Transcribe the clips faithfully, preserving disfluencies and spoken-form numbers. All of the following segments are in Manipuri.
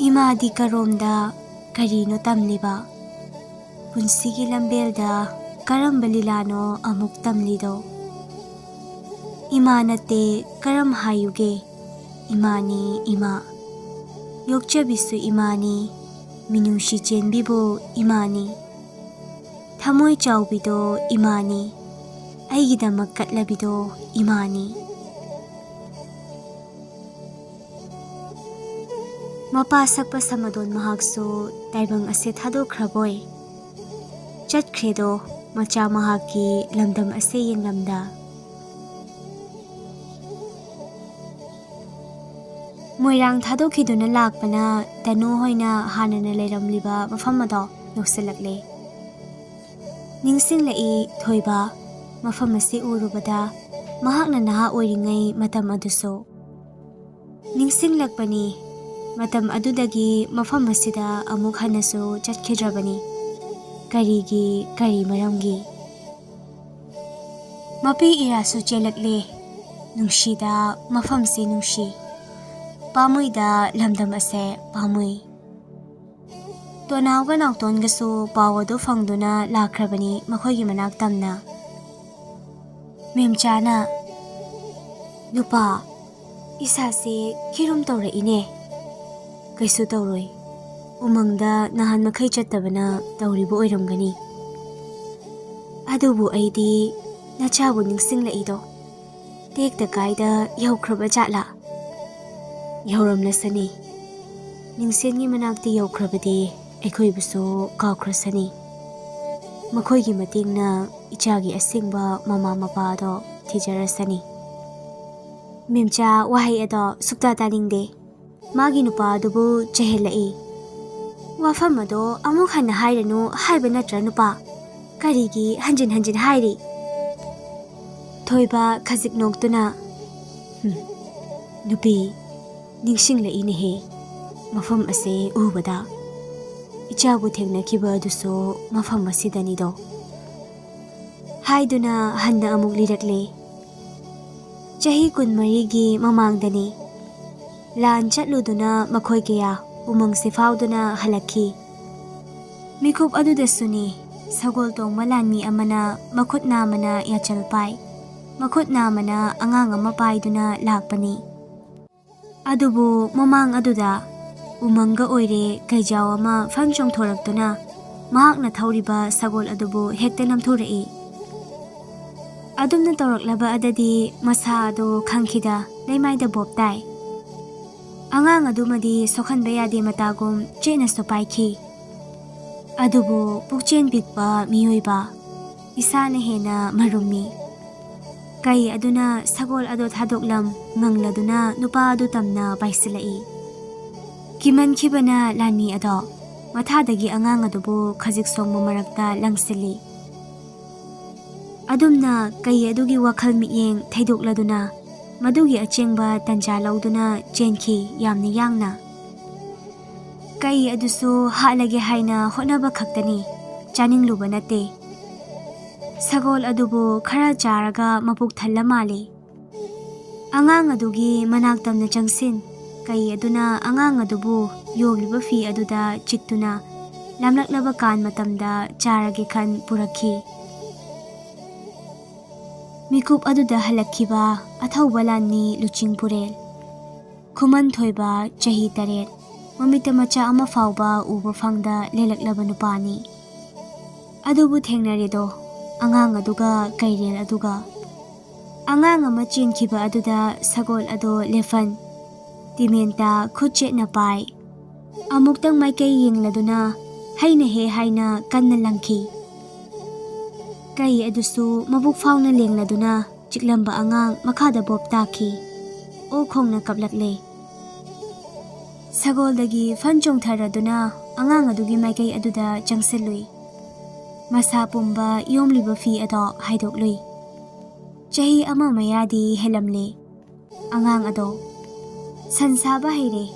ꯏꯃꯥꯗꯤ ꯀꯔꯣꯝꯗ ꯀꯔꯤꯅꯣ ꯇꯝꯂꯤꯕ? ꯄꯨꯟꯁꯤꯒꯤ ꯂꯝꯕꯦꯜꯗ ꯀꯔꯝꯕ ꯂꯤꯂꯥꯅꯣ ꯑꯃꯨꯛ ꯇꯝꯂꯤꯗꯣ? ꯏꯃꯥ ꯅꯠꯇꯦ ꯀꯔꯝ ꯍꯥꯏꯌꯨꯒꯦ? ꯏꯃꯥꯅꯤ ꯏꯃꯥ꯫ ꯌꯣꯛꯆꯕꯤꯁꯨ ꯏꯃꯥꯅꯤ, ꯃꯤꯅꯨꯡꯁꯤ ꯆꯦꯟꯕꯤꯕꯨ ꯏꯃꯥꯅꯤ꯫ ꯊꯃꯣꯏ ꯆꯥꯎꯕꯤꯗꯣ ꯏꯃꯥꯅꯤ, ꯑꯩꯒꯤꯗꯃꯛ ꯀꯠꯂꯕꯤꯗꯣ ꯏꯃꯥꯅꯤ꯫ ꯃꯄꯥ ꯁꯛꯄ ꯁꯃꯗꯣꯟ ꯃꯍꯥꯛꯁꯨ ꯇꯥꯏꯕꯪ ꯑꯁꯦ ꯊꯥꯗꯣꯛꯈ꯭ꯔꯕꯣꯏ? ꯆꯠꯈ꯭ꯔꯦꯗꯣ ꯃꯆꯥ ꯃꯍꯥꯛꯀꯤ ꯂꯝꯗꯝ ꯑꯁꯦ ꯌꯦꯡꯂꯝꯗ꯫ ꯃꯣꯏꯔꯥꯡ ꯊꯥꯗꯣꯛꯈꯤꯗꯨꯅ ꯂꯥꯛꯄꯅ ꯇꯅꯨ ꯍꯣꯏꯅ ꯍꯥꯟꯅꯅ ꯂꯩꯔꯝꯂꯤꯕ ꯃꯐꯝ ꯑꯗꯣ ꯌꯧꯁꯤꯜꯂꯛꯂꯦ꯫ ꯅꯤꯡꯁꯤꯡꯂꯛꯏ ꯊꯣꯏꯕ, ꯃꯐꯝ ꯑꯁꯤ ꯎꯔꯨꯕꯗ ꯃꯍꯥꯛꯅ ꯅꯍꯥ ꯑꯣꯏꯔꯤꯉꯩ ꯃꯇꯝ ꯑꯗꯨꯁꯨ꯫ ꯅꯤꯡꯁꯤꯡꯂꯛꯄꯅꯤ, ꯃꯇꯝ ꯑꯗꯨꯗꯒꯤ ꯃꯐꯝ ꯑꯁꯤꯗ ꯑꯃꯨꯛ ꯍꯟꯅꯁꯨ ꯆꯠꯈꯤꯗ꯭ꯔꯕꯅꯤ꯫ ꯀꯔꯤꯒꯤ, ꯀꯔꯤ ꯃꯔꯝꯒꯤ? ꯃꯄꯤ ꯏꯔꯥꯁꯨ ꯆꯦꯜꯂꯛꯂꯦ꯫ ꯅꯨꯡꯁꯤꯗ ꯃꯐꯝꯁꯤ ꯅꯨꯡꯁꯤ, ꯄꯥꯝꯃꯨꯏꯗ ꯂꯝꯗꯝ ꯑꯁꯦ ꯄꯥꯝꯃꯨꯏ꯫ ꯇꯣꯅꯥꯎꯒ ꯅꯥꯎꯇꯣꯟꯒꯁꯨ ꯄꯥꯎ ꯑꯗꯨ ꯐꯪꯗꯨꯅ ꯂꯥꯛꯈ꯭ꯔꯕꯅꯤ ꯃꯈꯣꯏꯒꯤ ꯃꯅꯥꯛ ꯇꯝꯅ꯫ ꯃꯦꯝꯆꯥꯅ, "ꯅꯨꯄꯥ, ꯏꯁꯥꯁꯦ ꯈꯤꯔꯨꯝ ꯇꯧꯔꯛꯏꯅꯦ꯫" "ꯀꯩꯁꯨ ꯇꯧꯔꯣꯏ꯫ ꯎꯃꯪꯗ ꯅꯍꯥꯟ ꯃꯈꯩ ꯆꯠꯇꯕꯅ ꯇꯧꯔꯤꯕ ꯑꯣꯏꯔꯝꯒꯅꯤ꯫ ꯑꯗꯨꯕꯨ ꯑꯩꯗꯤ ꯅꯆꯥꯕꯨ ꯅꯤꯡꯁꯤꯡꯂꯛꯏꯗꯣ꯫ ꯇꯦꯛꯇ ꯀꯥꯏꯗ ꯌꯧꯈ꯭ꯔꯕ ꯖꯥꯠꯂꯥ?" "ꯌꯧꯔꯝꯂꯁꯅꯤ꯫ ꯅꯤꯡꯁꯦꯟꯒꯤ ꯃꯅꯥꯛꯇ ꯌꯧꯈ꯭ꯔꯕꯗꯤ ꯑꯩꯈꯣꯏꯕꯨꯁꯨ ꯀꯥꯎꯈ꯭ꯔꯁꯅꯤ꯫ ꯃꯈꯣꯏꯒꯤ ꯃꯇꯦꯡꯅ ꯏꯆꯥꯒꯤ ꯑꯁꯦꯡꯕ ꯃꯃꯥ ꯃꯄꯥꯗꯣ ꯊꯤꯖꯔꯁꯅꯤ꯫" ꯃꯦꯝꯆꯥ ꯋꯥꯍꯩ ꯑꯗꯣ ꯁꯨꯛꯇꯥ ꯇꯥꯅꯤꯡꯗꯦ꯫ ꯃꯥꯒꯤ ꯅꯨꯄꯥ ꯑꯗꯨꯕꯨ ꯆꯩꯍꯜꯂꯛꯏ꯫ "ꯋꯥꯐꯝ ꯑꯗꯣ ꯑꯃꯨꯛ ꯍꯟꯅ ꯍꯥꯏꯔꯅꯨ ꯍꯥꯏꯕ ꯅꯠꯇ꯭ꯔꯥ ꯅꯨꯄꯥ? ꯀꯔꯤꯒꯤ ꯍꯟꯖꯤꯟ ꯍꯟꯖꯤꯟ ꯍꯥꯏꯔꯤ?" ꯊꯣꯏꯕ ꯈꯖꯤꯛ ꯅꯣꯛꯇꯨꯅ, "ꯍꯨꯝ, ꯅꯨꯄꯤ, ꯅꯤꯡꯁꯤꯡꯂꯛꯏꯅꯦꯍꯦ, ꯃꯐꯝ ꯑꯁꯦ ꯎꯕꯗ꯫ ꯏꯆꯥꯕꯨ ꯊꯦꯡꯅꯈꯤꯕ ꯑꯗꯨꯁꯨ ꯃꯐꯝ ꯑꯁꯤꯗꯅꯤꯗꯣ꯫" ꯍꯥꯏꯗꯨꯅ ꯍꯟꯅ ꯑꯃꯨꯛ ꯂꯤꯔꯛꯂꯦ꯫ ꯆꯍꯤ ꯀꯨꯟꯃꯔꯤꯒꯤ ꯃꯃꯥꯡꯗꯅꯤ꯫ ꯂꯥꯟ ꯆꯠꯂꯨꯗꯨꯅ ꯃꯈꯣꯏ ꯀꯌꯥ ꯎꯃꯪꯁꯤ ꯐꯥꯎꯗꯨꯅ ꯍꯜꯂꯛꯈꯤ꯫ ꯃꯤꯀꯨꯞ ꯑꯗꯨꯗꯁꯨꯅꯤ, ꯁꯒꯣꯜ ꯇꯣꯡꯕ ꯂꯥꯟꯃꯤ ꯑꯃꯅ ꯃꯈꯨꯠ ꯅꯥꯝꯃꯅ ꯌꯥꯆꯜ ꯄꯥꯏ, ꯃꯈꯨꯠ ꯅꯥꯝꯃꯅ ꯑꯉꯥꯡ ꯑꯃ ꯄꯥꯏꯗꯨꯅ ꯂꯥꯛꯄꯅꯤ꯫ ꯑꯗꯨꯕꯨ ꯃꯃꯥꯡ ꯑꯗꯨꯗ ꯎꯃꯪꯒ ꯑꯣꯏꯔꯦ ꯀꯩꯖꯥꯎ ꯑꯃ ꯐꯟ ꯆꯣꯡꯊꯣꯔꯛꯇꯨꯅ ꯃꯍꯥꯛꯅ ꯊꯧꯔꯤꯕ ꯁꯒꯣꯜ ꯑꯗꯨꯕꯨ ꯍꯦꯛꯇ ꯅꯝꯊꯨꯔꯛꯏ꯫ ꯑꯗꯨꯝꯅ ꯇꯧꯔꯛꯂꯕ ꯑꯗꯗꯤ ꯃꯁꯥ ꯑꯗꯨ ꯈꯪꯈꯤꯗ ꯂꯩꯃꯥꯏꯗ ꯕꯣꯞ ꯇꯥꯏ꯫ ꯑꯉꯥꯡ ꯑꯗꯨꯃꯗꯤ ꯁꯣꯛꯍꯟꯕ ꯌꯥꯗꯦ ꯃꯇꯥꯒꯨꯝ ꯆꯦꯠꯅꯁꯨ ꯄꯥꯏꯈꯤ꯫ ꯑꯗꯨꯕꯨ ꯄꯨꯛꯆꯦꯜ ꯄꯤꯛꯄ ꯃꯤꯑꯣꯏꯕ ꯏꯁꯥꯅ ꯍꯦꯟꯅ ꯃꯔꯨꯝꯃꯤ꯫ ꯀꯩ ꯑꯗꯨꯅ ꯁꯒꯣꯜ ꯑꯗꯨ ꯊꯥꯗꯣꯛꯂꯝ ꯉꯪꯂꯗꯨꯅ ꯅꯨꯄꯥ ꯑꯗꯨ ꯇꯝꯅ ꯄꯥꯏꯁꯤꯜꯂꯛꯏ꯫ ꯀꯤꯃꯟꯈꯤꯕꯅ ꯂꯥꯟꯃꯤ ꯑꯗꯣ ꯃꯊꯥꯗꯒꯤ ꯑꯉꯥꯡ ꯑꯗꯨꯕꯨ ꯈꯖꯤꯛ ꯁꯣꯡꯕ ꯃꯔꯛꯇ ꯂꯪꯁꯤꯜꯂꯤ꯫ ꯑꯗꯨꯝꯅ ꯀꯩ ꯑꯗꯨꯒꯤ ꯋꯥꯈꯜ ꯃꯤꯠꯌꯦꯡ ꯊꯩꯗꯣꯛꯂꯗꯨꯅ ꯃꯗꯨꯒꯤ ꯑꯆꯦꯡꯕ ꯇꯟꯖꯥ ꯂꯧꯗꯨꯅ ꯆꯦꯟꯈꯤ ꯌꯥꯝꯅ ꯌꯥꯡꯅ꯫ ꯀꯩ ꯑꯗꯨꯁꯨ ꯍꯥꯠꯂꯒꯦ ꯍꯥꯏꯅ ꯍꯣꯠꯅꯕ ꯈꯛꯇꯅꯤ, ꯆꯥꯅꯤꯡꯂꯨꯕ ꯅꯠꯇꯦ꯫ ꯁꯒꯣꯜ ꯑꯗꯨꯕꯨ ꯈꯔ ꯆꯥꯔꯒ ꯃꯄꯨꯛ ꯊꯜꯂ ꯃꯥꯜꯂꯤ꯫ ꯑꯉꯥꯡ ꯑꯗꯨꯒꯤ ꯃꯅꯥꯛ ꯇꯝꯅ ꯆꯪꯁꯤꯟ꯫ ꯀꯩ ꯑꯗꯨꯅ ꯑꯉꯥꯡ ꯑꯗꯨꯕꯨ ꯌꯣꯜꯂꯤꯕ ꯐꯤ ꯑꯗꯨꯗ ꯆꯤꯛꯇꯨꯅ ꯂꯥꯝꯂꯛꯂꯕ ꯀꯥꯟ ꯃꯇꯝꯗ ꯆꯥꯔꯒꯦ ꯈꯟ ꯄꯨꯔꯛꯈꯤ꯫ ꯃꯤꯀꯨꯞ ꯑꯗꯨꯗ ꯍꯜꯂꯛꯈꯤꯕ ꯑꯊꯧꯕ ꯂꯥꯟꯃꯤ ꯂꯨꯆꯤꯡ ꯄꯨꯔꯦꯜ, ꯈꯨꯃꯟ ꯊꯣꯏꯕ, ꯆꯍꯤ ꯇꯔꯦꯠ, ꯃꯃꯤꯠꯇ ꯃꯆꯥ ꯑꯃ ꯐꯥꯎꯕ ꯎꯕ ꯐꯪꯗ ꯂꯦꯜꯂꯛꯂꯕ ꯅꯨꯄꯥꯅꯤ꯫ ꯑꯗꯨꯕꯨ ꯊꯦꯡꯅꯔꯦꯗꯣ, ꯑꯉꯥꯡ ꯑꯗꯨꯒ ꯀꯩꯔꯦꯜ ꯑꯗꯨꯒ꯫ ꯑꯉꯥꯡ ꯑꯃ ꯆꯦꯟꯈꯤꯕ ꯑꯗꯨꯗ ꯁꯒꯣꯜ ꯑꯗꯣ ꯂꯦꯐꯟ ꯇꯤꯃꯦꯟꯇ ꯈꯨꯠ ꯆꯦꯠꯅ ꯄꯥꯏ꯫ ꯑꯃꯨꯛꯇꯪ ꯃꯥꯏꯀꯩ ꯌꯦꯡꯂꯗꯨꯅ ꯍꯩꯅ ꯍꯦ ꯍꯥꯏꯅ ꯀꯟꯅ ꯂꯪꯈꯤ꯫ ꯀꯩ ꯑꯗꯨꯁꯨ ꯃꯕꯨꯛ ꯐꯥꯎꯅ ꯂꯦꯡꯂꯗꯨꯅ ꯆꯤꯛꯂꯝꯕ ꯑꯉꯥꯡ ꯃꯈꯥꯗ ꯕꯣꯞ ꯇꯥꯈꯤ꯫ ꯑꯣ ꯈꯣꯡꯅ ꯀꯞꯂꯛꯂꯦ꯫ ꯁꯒꯣꯜꯗꯒꯤ ꯐꯟ ꯆꯣꯡꯊꯔꯗꯨꯅ ꯑꯉꯥꯡ ꯑꯗꯨꯒꯤ ꯃꯥꯏꯀꯩ ꯑꯗꯨꯗ ꯆꯪꯁꯤꯜꯂꯨꯏ꯫ ꯃꯁꯥ ꯄꯨꯝꯕ ꯌꯣꯝꯂꯤꯕ ꯐꯤ ꯑꯗꯣ ꯍꯥꯏꯗꯣꯛꯂꯨꯏ꯫ ꯆꯍꯤ ꯑꯃ ꯃꯌꯥꯗꯤ ꯍꯦꯜꯂꯝꯂꯦ꯫ ꯑꯉꯥꯡ ꯑꯗꯣ ꯁꯟ ꯁꯥꯕ ꯍꯩꯔꯦ꯫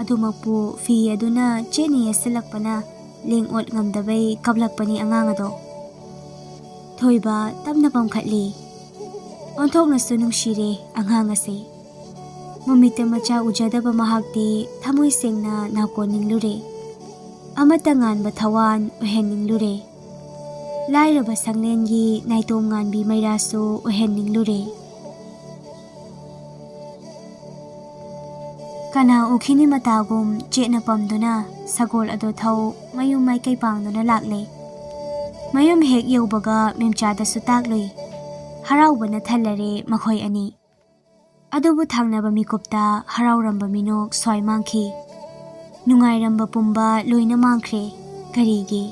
ꯑꯗꯨꯃꯛꯄꯨ ꯐꯤ ꯑꯗꯨꯅ ꯆꯦꯠꯅ ꯌꯦꯠꯁꯤꯜꯂꯛꯄꯅ ꯂꯦꯡ ꯑꯣꯠ ꯉꯝꯗꯕꯩ ꯀꯞꯂꯛꯄꯅꯤ ꯑꯉꯥꯡ ꯑꯗꯣ꯫ ꯊꯣꯏꯕ ꯇꯞꯅ ꯄꯝꯈꯠꯂꯤ꯫ ꯑꯣꯟꯊꯣꯛꯅꯁꯨ ꯅꯨꯡꯁꯤꯔꯦ ꯑꯉꯥꯡ ꯑꯁꯦ꯫ ꯃꯃꯤꯠꯇ ꯃꯆꯥ ꯎꯖꯗꯕ ꯃꯍꯥꯛꯇꯤ ꯊꯃꯣꯏ ꯁꯦꯡꯅ ꯅꯥꯎꯀꯣꯟꯅꯤꯡꯂꯨꯔꯦ꯫ ꯑꯃꯠꯇ ꯉꯥꯟꯕ ꯊꯋꯥꯟ ꯑꯣꯏꯍꯟꯅꯤꯡꯂꯨꯔꯦ꯫ ꯂꯥꯏꯔꯕ ꯁꯪꯂꯦꯟꯒꯤ ꯅꯥꯏꯇꯣꯝ ꯉꯥꯟꯕꯤ ꯃꯩꯔꯥꯁꯨ ꯑꯣꯏꯍꯟꯅꯤꯡꯂꯨꯔꯦ꯫ ꯀꯅꯥ ꯎꯈꯤꯅꯤ ꯃꯇꯥꯒꯨꯝ ꯆꯦꯠꯅ ꯄꯝꯗꯨꯅ ꯁꯒꯣꯜ ꯑꯗꯣ ꯊꯧ ꯃꯌꯨꯝ ꯃꯥꯏꯀꯩ ꯄꯥꯡꯗꯨꯅ ꯂꯥꯛꯂꯦ꯫ ꯃꯌꯨꯝ ꯍꯦꯛ ꯌꯧꯕꯒ ꯃꯦꯝꯆꯥꯗꯁꯨ ꯇꯥꯛꯂꯨꯏ꯫ ꯍꯔꯥꯎꯕꯅ ꯊꯜꯂꯔꯦ ꯃꯈꯣꯏ ꯑꯅꯤ꯫ ꯑꯗꯨꯕꯨ ꯊꯥꯡꯅꯕ ꯃꯤꯀꯨꯞꯇ ꯍꯔꯥꯎꯔꯝꯕ ꯃꯤꯅꯣꯛ ꯁ꯭ꯋꯥꯏ ꯃꯥꯡꯈꯤ꯫ ꯅꯨꯡꯉꯥꯏꯔꯝꯕ ꯄꯨꯝꯕ ꯂꯣꯏꯅ ꯃꯥꯡꯈ꯭ꯔꯦ꯫ ꯀꯔꯤꯒꯤ?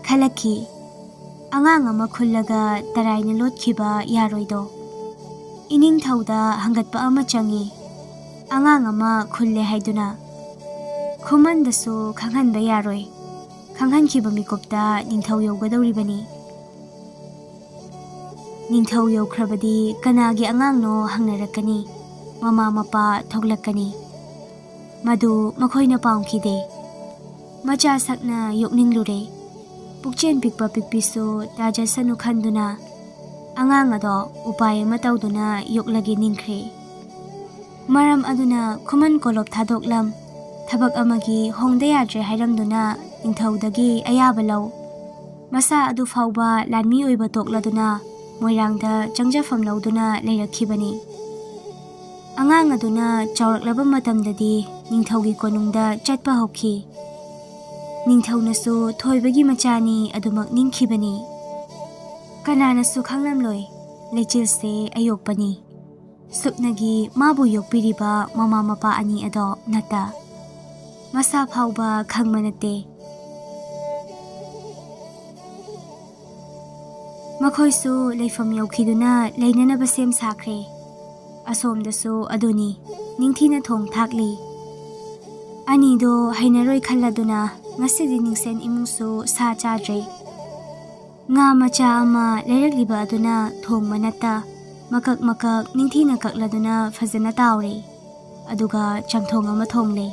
ꯈꯜꯂꯛꯈꯤ, ꯑꯉꯥꯡ ꯑꯃ ꯈꯨꯜꯂꯒ ꯇꯔꯥꯏꯅ ꯂꯣꯠꯈꯤꯕ ꯌꯥꯔꯣꯏꯗꯣ꯫ ꯏꯅꯤꯡꯊꯧꯗ ꯍꯪꯒꯠꯄ ꯑꯃ ꯆꯪꯏ꯫ ꯑꯉꯥꯡ ꯑꯃ ꯈꯨꯜꯂꯦ ꯍꯥꯏꯗꯨꯅ꯫ ꯈꯨꯃꯟꯗꯁꯨ ꯈꯪꯍꯟꯕ ꯌꯥꯔꯣꯏ꯫ ꯈꯪꯍꯟꯈꯤꯕ ꯃꯤꯀꯨꯞꯇ ꯅꯤꯡꯊꯧ ꯌꯧꯒꯗꯧꯔꯤꯕꯅꯤ꯫ ꯅꯤꯡꯊꯧ ꯌꯧꯈ꯭ꯔꯕꯗꯤ ꯀꯅꯥꯒꯤ ꯑꯉꯥꯡꯅꯣ ꯍꯪꯅꯔꯛꯀꯅꯤ꯫ ꯃꯃꯥ ꯃꯄꯥ ꯊꯣꯛꯂꯛꯀꯅꯤ꯫ ꯃꯗꯨ ꯃꯈꯣꯏꯅ ꯄꯥꯝꯈꯤꯗꯦ꯫ ꯃꯆꯥ ꯁꯛꯅ ꯌꯣꯛꯅꯤꯡꯂꯨꯔꯦ꯫ ꯄꯨꯛꯆꯦꯟ ꯄꯤꯛꯄ ꯄꯤꯛꯄꯤꯁꯨ ꯇꯥꯖꯁꯅꯨ ꯈꯟꯗꯨꯅ ꯑꯉꯥꯡ ꯑꯗꯣ ꯎꯄꯥꯏ ꯑꯃ ꯇꯧꯗꯨꯅ ꯌꯣꯛꯂꯒꯦ ꯅꯤꯡꯈ꯭ꯔꯦ꯫ ꯃꯔꯝ ꯑꯗꯨꯅ ꯈꯨꯃꯟ ꯀꯣꯂꯣꯞ ꯊꯥꯗꯣꯛꯂꯝ꯫ ꯊꯕꯛ ꯑꯃꯒꯤ ꯍꯣꯡꯗ ꯌꯥꯗ꯭ꯔꯦ ꯍꯥꯏꯔꯝꯗꯨꯅ ꯅꯤꯡꯊꯧꯗꯒꯤ ꯑꯌꯥꯕ ꯂꯧ꯫ ꯃꯁꯥ ꯑꯗꯨ ꯐꯥꯎꯕ ꯂꯥꯟꯃꯤ ꯑꯣꯏꯕ ꯇꯣꯛꯂꯗꯨꯅ ꯃꯣꯏꯔꯥꯡꯗ ꯆꯪꯖꯐꯝ ꯂꯧꯗꯨꯅ ꯂꯩꯔꯛꯈꯤꯕꯅꯤ꯫ ꯑꯉꯥꯡ ꯑꯗꯨꯅ ꯆꯥꯎꯔꯛꯂꯕ ꯃꯇꯝꯗꯗꯤ ꯅꯤꯡꯊꯧꯒꯤ ꯀꯣꯅꯨꯡꯗ ꯆꯠꯄ ꯍꯧꯈꯤ꯫ ꯅꯤꯡꯊꯧꯅꯁꯨ ꯊꯣꯏꯕꯒꯤ ꯃꯆꯥꯅꯤ ꯑꯗꯨꯃꯛ ꯅꯤꯡꯈꯤꯕꯅꯤ꯫ ꯀꯅꯥꯅꯁꯨ ꯈꯪꯂꯝꯂꯣꯏ, ꯂꯩꯆꯤꯜꯁꯦ ꯑꯌꯣꯛꯄꯅꯤ꯫ ꯁꯨꯞꯅꯒꯤ ꯃꯥꯕꯨ ꯌꯣꯛꯄꯤꯔꯤꯕ ꯃꯃꯥ ꯃꯄꯥ ꯑꯅꯤ ꯑꯗꯣ ꯅꯠꯇ꯫ ꯃꯁꯥ ꯐꯥꯎꯕ ꯈꯪꯕ ꯅꯠꯇꯦ꯫ ꯃꯈꯣꯏꯁꯨ ꯂꯩꯐꯝ ꯌꯧꯈꯤꯗꯨꯅ ꯂꯩꯅꯅꯕ ꯁꯦꯝ ꯁꯥꯈ꯭ꯔꯦ꯫ ꯑꯁꯣꯝꯗꯁꯨ ꯑꯗꯨꯅꯤ, ꯅꯤꯡꯊꯤꯅ ꯊꯣꯡ ꯊꯥꯛꯂꯤ꯫ ꯑꯅꯤꯗꯣ ꯍꯩꯅꯔꯣꯏ ꯈꯜꯂꯗꯨꯅ ꯉꯁꯤꯗꯤ ꯅꯤꯡꯁꯦꯟ ꯏꯃꯨꯡꯁꯨ ꯁꯥ ꯆꯥꯗ꯭ꯔꯦ꯫ ꯉꯥ ꯃꯆꯥ ꯑꯃ ꯂꯩꯔꯛꯂꯤꯕ ꯑꯗꯨꯅ ꯊꯣꯡꯕ ꯅꯠꯇ, ꯃꯀꯛ ꯃꯀꯛ ꯅꯤꯡꯊꯤꯅ ꯀꯛꯂꯗꯨꯅ ꯐꯖꯅ ꯇꯥꯎꯔꯦ꯫ ꯑꯗꯨꯒ ꯆꯝꯊꯣꯡ ꯑꯃ ꯊꯣꯡꯂꯦ꯫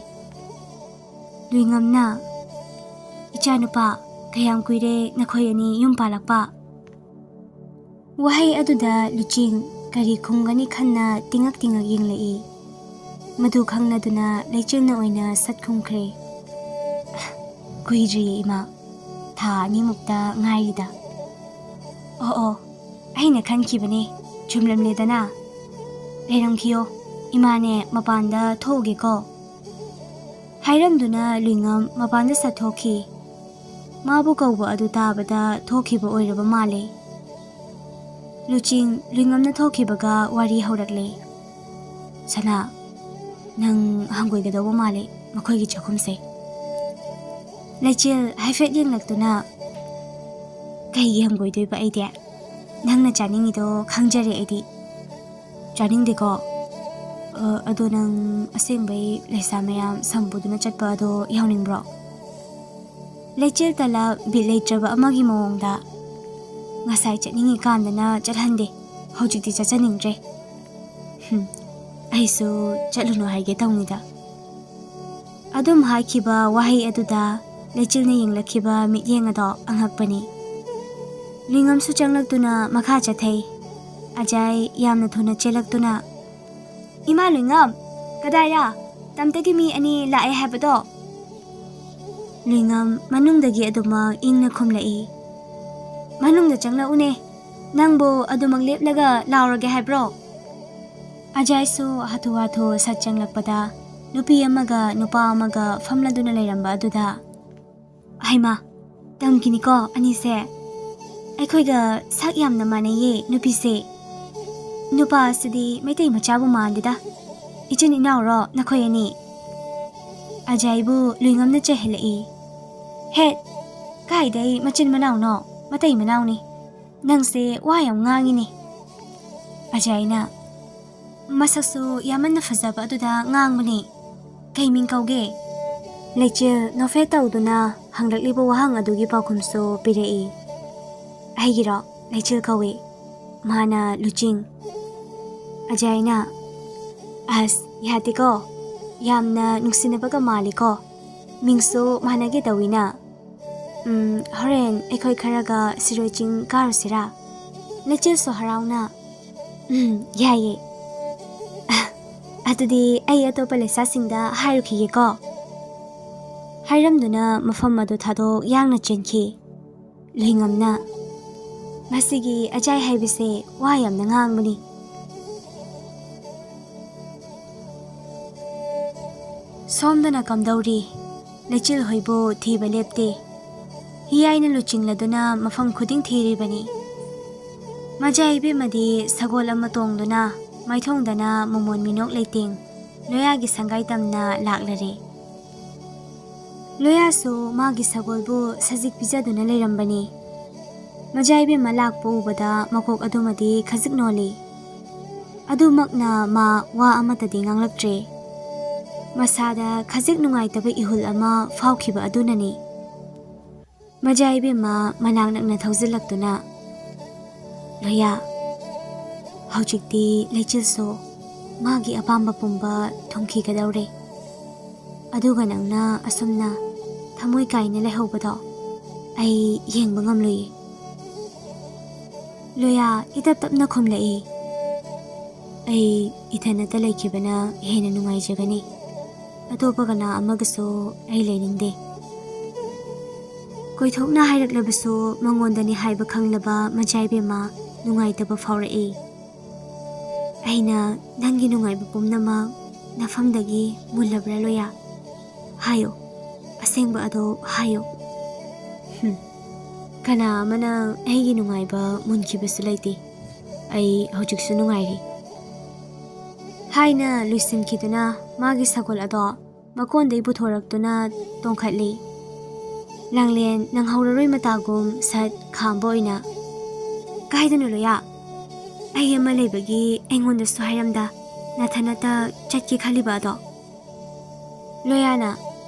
ꯂꯨꯏꯉꯝꯅ, "ꯏꯆꯥꯅꯨꯄꯥ, ꯀꯌꯥꯝ ꯀꯨꯏꯔꯦ ꯅꯈꯣꯏ ꯑꯅꯤ ꯌꯨꯝ ꯄꯥꯜꯂꯛꯄ?" ꯋꯥꯍꯩ ꯑꯗꯨꯗ ꯂꯨꯆꯤꯡ ꯀꯔꯤ ꯈꯨꯝꯒꯅꯤ ꯈꯟꯅ ꯇꯤꯡꯉꯛ ꯇꯤꯡꯉꯛ ꯌꯦꯡꯂꯛꯏ꯫ ꯃꯗꯨ ꯈꯪꯂꯗꯨꯅ ꯂꯩꯆꯤꯜꯅ ꯑꯣꯏꯅ ꯁꯠ ꯈꯨꯝꯈ꯭ꯔꯦ, "ꯀꯨꯏꯗ꯭ꯔꯤꯌꯦ ꯏꯃꯥ, ꯊꯥ ꯑꯅꯤꯃꯨꯛꯇ ꯉꯥꯏꯔꯤꯗ"꯫ "ꯑꯣ ꯑꯣ, ꯑꯩꯅ ꯈꯟꯈꯤꯕꯅꯦ, ꯆꯨꯝꯂꯝꯂꯦꯗꯅ꯫ ꯂꯩꯔꯝꯈꯤꯌꯣ, ꯏꯃꯥꯅꯦ ꯃꯄꯥꯟꯗ ꯊꯣꯛꯎꯒꯦꯀꯣ"꯫ ꯍꯥꯏꯔꯝꯗꯨꯅ ꯂꯨꯏꯉꯝ ꯃꯄꯥꯟꯗ ꯁꯠꯊꯣꯛꯈꯤ꯫ ꯃꯥꯕꯨ ꯀꯧꯕ ꯑꯗꯨ ꯇꯥꯕꯗ ꯊꯣꯛꯈꯤꯕ ꯑꯣꯏꯔꯕ ꯃꯥꯜꯂꯦ꯫ ꯂꯨꯆꯤꯡ ꯂꯨꯏꯉꯝꯅ ꯊꯣꯛꯈꯤꯕꯒ ꯋꯥꯔꯤ ꯍꯧꯔꯛꯂꯦ꯫ "ꯁꯅꯥ, ꯅꯪ ꯍꯪꯒꯣꯏꯒꯗꯧꯕ ꯃꯥꯜꯂꯦ ꯃꯈꯣꯏꯒꯤ ꯆꯥꯛꯈꯨꯝꯁꯦ"꯫ ꯂꯩꯆꯤꯜ ꯍꯥꯏꯐꯦꯠ ꯌꯦꯡꯂꯛꯇꯨꯅ, "ꯀꯩꯒꯤ ꯍꯪꯒꯣꯏꯗꯣꯏꯕ ꯑꯩꯗꯤ? ꯅꯪꯅ ꯆꯥꯅꯤꯡꯉꯤꯗꯣ ꯈꯪꯖꯔꯦ ꯑꯩꯗꯤ"꯫ "ꯆꯥꯅꯤꯡꯗꯦꯀꯣ? ꯑ, ꯑꯗꯣ ꯅꯪ ꯑꯁꯦꯡꯕꯩ ꯂꯩꯁꯥ ꯃꯌꯥꯝ ꯁꯝ ꯄꯨꯗꯨꯅ ꯆꯠꯄ ꯑꯗꯣ ꯌꯥꯎꯅꯤꯡꯕ꯭ꯔꯣ?" ꯂꯩꯆꯤꯜ ꯇꯂꯞ ꯕꯤꯠ ꯂꯩꯇ꯭ꯔꯕ ꯑꯃꯒꯤ ꯃꯑꯣꯡꯗ, "ꯉꯁꯥꯏ ꯆꯠꯅꯤꯡꯉꯤꯀꯥꯟꯗꯅ ꯆꯠꯍꯟꯗꯦ, ꯍꯧꯖꯤꯛꯇꯤ ꯆꯠꯆꯅꯤꯡꯗ꯭ꯔꯦ"꯫ "ꯍꯨꯝ, ꯑꯩꯁꯨ ꯆꯠꯂꯨꯅꯨ ꯍꯥꯏꯒꯦ ꯇꯧꯅꯤꯗ"꯫ ꯑꯗꯨꯝ ꯍꯥꯏꯈꯤꯕ ꯋꯥꯍꯩ ꯑꯗꯨꯗ ꯂꯩꯆꯤꯜꯅ ꯌꯦꯡꯂꯛꯈꯤꯕ ꯃꯤꯠꯌꯦꯡ ꯑꯗꯣ ꯑꯉꯛꯄꯅꯤ꯫ ꯂꯨꯏꯉꯝꯁꯨ ꯆꯪꯂꯛꯇꯨꯅ ꯃꯈꯥ ꯆꯠꯊꯩ꯫ ꯑꯖꯥꯏ ꯌꯥꯝꯅ ꯊꯨꯅ ꯆꯦꯜꯂꯛꯇꯨꯅ, "ꯏꯃꯥ ꯂꯨꯏꯉꯝ, ꯀꯗꯥꯏꯔ? ꯇꯝꯇꯒꯤ ꯃꯤ ꯑꯅꯤ ꯂꯥꯛꯑꯦ ꯍꯥꯏꯕꯗꯣ"꯫ ꯂꯨꯏꯉꯝ ꯃꯅꯨꯡꯗꯒꯤ ꯑꯗꯨꯃꯛ ꯏꯪꯅ ꯈꯨꯝꯂꯛꯏ, "ꯃꯅꯨꯡꯗ ꯆꯪꯂꯛꯎꯅꯦ, ꯅꯪꯕꯨ ꯑꯗꯨꯃꯛ ꯂꯦꯞꯂꯒ ꯂꯥꯎꯔꯒꯦ ꯍꯥꯏꯕ꯭ꯔꯣ?" ꯑꯖꯥꯏꯁꯨ ꯍꯥꯊꯨ ꯍꯥꯊꯨ ꯁꯠ ꯆꯪꯂꯛꯄꯗ ꯅꯨꯄꯤ ꯑꯃꯒ ꯅꯨꯄꯥ ꯑꯃꯒ ꯐꯝꯂꯗꯨꯅ ꯂꯩꯔꯝꯕ ꯑꯗꯨꯗ, "ꯍꯩꯃꯥ, ꯇꯝꯈꯤꯅꯤꯀꯣ ꯑꯅꯤꯁꯦ꯫ ꯑꯩꯈꯣꯏꯒ ꯁꯛ ꯌꯥꯝꯅ ꯃꯥꯟꯅꯩꯌꯦ ꯅꯨꯄꯤꯁꯦ꯫ ꯅꯨꯄꯥꯁꯤꯗꯤ ꯃꯩꯇꯩ ꯃꯆꯥꯕꯨ ꯃꯥꯟꯗꯦꯗ꯫ ꯏꯆꯤꯟ ꯏꯅꯥꯎꯔꯣ ꯅꯈꯣꯏ ꯑꯅꯤ?" ꯑꯖꯥꯏꯕꯨ ꯂꯨꯏꯉꯝꯅ ꯆꯩꯍꯜꯂꯛꯏ꯫ "ꯍꯦꯠ, ꯀꯥꯏꯗꯩ ꯃꯆꯤꯟ ꯃꯅꯥꯎꯅꯣ? ꯃꯇꯩ ꯃꯅꯥꯎꯅꯤ꯫ ꯅꯪꯁꯦ ꯋꯥ ꯌꯥꯝ ꯉꯥꯡꯉꯤꯅꯦ"꯫ ꯑꯖꯥꯏꯅ, "ꯃꯁꯛꯁꯨ ꯌꯥꯝꯃꯟꯅ ꯐꯖꯕ ꯑꯗꯨꯗ ꯉꯥꯡꯕꯅꯦ꯫ ꯀꯩ ꯃꯤꯡ ꯀꯧꯒꯦ?" ꯂꯩꯆꯤꯜ ꯅꯣꯐꯦꯠ ꯇꯧꯗꯨꯅ ꯍꯪꯂꯛꯂꯤꯕ ꯋꯥꯍꯪ ꯑꯗꯨꯒꯤ ꯄꯥꯎꯈꯨꯝꯁꯨ ꯄꯤꯔꯛꯏ꯫ "ꯑꯩꯒꯤꯔꯣ? ꯂꯩꯆꯤꯜ ꯀꯧꯏ꯫ ꯃꯥꯅ ꯂꯨꯆꯤꯡ"꯫ ꯑꯖꯥꯏꯅ, "ꯑꯁ, ꯌꯥꯗꯦꯀꯣ꯫ ꯌꯥꯝꯅ ꯅꯨꯡꯁꯤꯅꯕꯒ ꯃꯥꯜꯂꯤꯀꯣ꯫ ꯃꯤꯡꯁꯨ ꯃꯥꯟꯅꯒꯦ ꯇꯧꯏꯅ꯫ ꯎꯝ, ꯍꯣꯔꯦꯟ ꯑꯩꯈꯣꯏ ꯈꯔꯒ ꯁꯤꯔꯣꯏ ꯆꯤꯡ ꯀꯥꯔꯨꯁꯤꯔꯥ?" ꯂꯩꯆꯤꯜꯁꯨ ꯍꯔꯥꯎꯅ, ꯎꯝ, ꯌꯥꯏꯌꯦ꯫ ꯑ, ꯑꯗꯨꯗꯤ ꯑꯩ ꯑꯇꯣꯞꯄ ꯂꯩꯁꯥꯁꯤꯡꯗ ꯍꯥꯏꯔꯨꯈꯤꯒꯦꯀꯣ꯫ ꯍꯥꯏꯔꯝꯗꯨꯅ ꯃꯐꯝ ꯑꯗꯨ ꯊꯥꯗꯣꯛ ꯌꯥꯡꯅ ꯆꯦꯟꯈꯤ꯫ ꯂꯨꯏꯉꯝꯅ, "ꯃꯁꯤꯒꯤ ꯑꯖꯥꯏ ꯍꯥꯏꯕꯁꯦ ꯋꯥ ꯌꯥꯝꯅ ꯉꯥꯡꯕꯅꯤ꯫ ꯁꯣꯝꯗꯅ ꯀꯝꯗꯧꯔꯤ? ꯂꯩꯆꯤꯜ ꯍꯣꯏꯕꯨ ꯊꯤꯕ ꯂꯦꯞꯇꯦ꯫ ꯍꯤꯌꯥꯏꯅ ꯂꯨꯆꯤꯡꯂꯗꯨꯅ ꯃꯐꯝ ꯈꯨꯗꯤꯡ ꯊꯤꯔꯤꯕꯅꯤ꯫ ꯃꯖꯥ ꯏꯕꯦꯝꯃꯗꯤ ꯁꯒꯣꯜ ꯑꯃ ꯇꯣꯡꯗꯨꯅ ꯃꯥꯏꯊꯣꯡꯗꯅ ꯃꯃꯣꯟ ꯃꯤꯅꯣꯛ ꯂꯩꯇꯦꯡ ꯂꯣꯌꯥꯒꯤ ꯁꯪꯒꯥꯏ ꯇꯝꯅ ꯂꯥꯛꯂꯔꯦ꯫ ꯂꯣꯌꯥꯁꯨ ꯃꯥꯒꯤ ꯁꯒꯣꯜꯕꯨ ꯁꯖꯤꯛ ꯄꯤꯖꯗꯨꯅ ꯂꯩꯔꯝꯕꯅꯤ꯫ ꯃꯖꯥ ꯏꯕꯦꯝꯃ ꯂꯥꯛꯄ ꯎꯕꯗ ꯃꯀꯣꯛ ꯑꯗꯨꯃꯗꯤ ꯈꯖꯤꯛ ꯅꯣꯜꯂꯤ꯫ ꯑꯗꯨꯃꯛꯅ ꯃꯥ ꯋꯥ ꯑꯃꯠꯇꯗꯤ ꯉꯥꯡꯂꯛꯇ꯭ꯔꯦ꯫ ꯃꯁꯥꯗ ꯈꯖꯤꯛ ꯅꯨꯡꯉꯥꯏꯇꯕ ꯏꯍꯨꯜ ꯑꯃ ꯐꯥꯎꯈꯤꯕ ꯑꯗꯨꯅꯅꯤ꯫ ꯃꯖꯥ ꯏꯕꯦꯝꯃ ꯃꯅꯥꯛ ꯅꯛꯅ ꯊꯧꯖꯤꯜꯂꯛꯇꯨꯅ, "ꯂꯣꯌꯥ, ꯍꯧꯖꯤꯛꯇꯤ ꯂꯩꯆꯤꯜꯁꯨ ꯃꯥꯒꯤ ꯑꯄꯥꯝꯕ ꯄꯨꯝꯕ ꯊꯨꯡꯈꯤꯒꯗꯧꯔꯦ꯫ ꯑꯗꯨꯒ ꯅꯪꯅ ꯑꯁꯨꯝꯅ ꯊꯃꯣꯏ ꯀꯥꯏꯅ ꯂꯩꯍꯧꯕꯗꯣ ꯑꯩ ꯌꯦꯡꯕ ꯉꯝꯂꯨꯏ꯫" ꯂꯣꯌꯥ ꯏꯇꯞ ꯇꯞꯅ ꯈꯨꯝꯂꯛꯏ, "ꯑꯩ ꯏꯊꯟꯅꯇ ꯂꯩꯈꯤꯕꯅ ꯍꯦꯟꯅ ꯅꯨꯡꯉꯥꯏꯖꯒꯅꯤ꯫ ꯑꯇꯣꯞꯄ ꯀꯅꯥ ꯑꯃꯒꯁꯨ ꯑꯩ ꯂꯩꯅꯤꯡꯗꯦ꯫" ꯀꯣꯏꯊꯣꯛꯅ ꯍꯥꯏꯔꯛꯂꯕꯁꯨ ꯃꯉꯣꯟꯗꯅꯤ ꯍꯥꯏꯕ ꯈꯪꯂꯕ ꯃꯖꯥ ꯏꯕꯦꯝꯃ ꯅꯨꯡꯉꯥꯏꯇꯕ ꯐꯥꯎꯔꯛꯏ꯫ "ꯑꯩꯅ ꯅꯪꯒꯤ ꯅꯨꯡꯉꯥꯏꯕ ꯄꯨꯝꯅꯃꯛ ꯅꯐꯝꯗꯒꯤ ꯃꯨꯜꯂꯕ꯭ꯔꯥ, ꯂꯣꯌꯥ? ꯍꯥꯏꯌꯨ, ꯑꯁꯦꯡꯕ ꯑꯗꯣ ꯍꯥꯏꯌꯨ꯫" "ꯍꯨꯝ, ꯀꯅꯥ ꯑꯃꯅ ꯑꯩꯒꯤ ꯅꯨꯡꯉꯥꯏꯕ ꯃꯨꯟꯈꯤꯕꯁꯨ ꯂꯩꯇꯦ꯫ ꯑꯩ ꯍꯧꯖꯤꯛꯁꯨ ꯅꯨꯡꯉꯥꯏꯔꯤ꯫" ꯍꯥꯏꯅ ꯂꯣꯏꯁꯤꯟꯈꯤꯗꯨꯅ ꯃꯥꯒꯤ ꯁꯒꯣꯜ ꯑꯗꯣ ꯃꯀꯣꯟꯗꯩ ꯄꯨꯊꯣꯔꯛꯇꯨꯅ ꯇꯣꯡꯈꯠꯂꯤ꯫ ꯂꯥꯡꯂꯦꯟ ꯅꯪꯍꯧꯔꯔꯣꯏ ꯃꯇꯥꯒꯨꯝ ꯁꯠ ꯈꯥꯝꯕ ꯑꯣꯏꯅ, "ꯀꯥꯏꯗꯅꯣ, ꯂꯣꯌꯥ? ꯑꯩ ꯑꯃ ꯂꯩꯕꯒꯤ ꯑꯩꯉꯣꯟꯗꯁꯨ ꯍꯥꯏꯔꯝꯗ ꯅꯊꯟꯅꯇ ꯆꯠꯀꯦ ꯈꯜꯂꯤꯕ ꯑꯗꯣ?" ꯂꯣꯌꯥꯅ,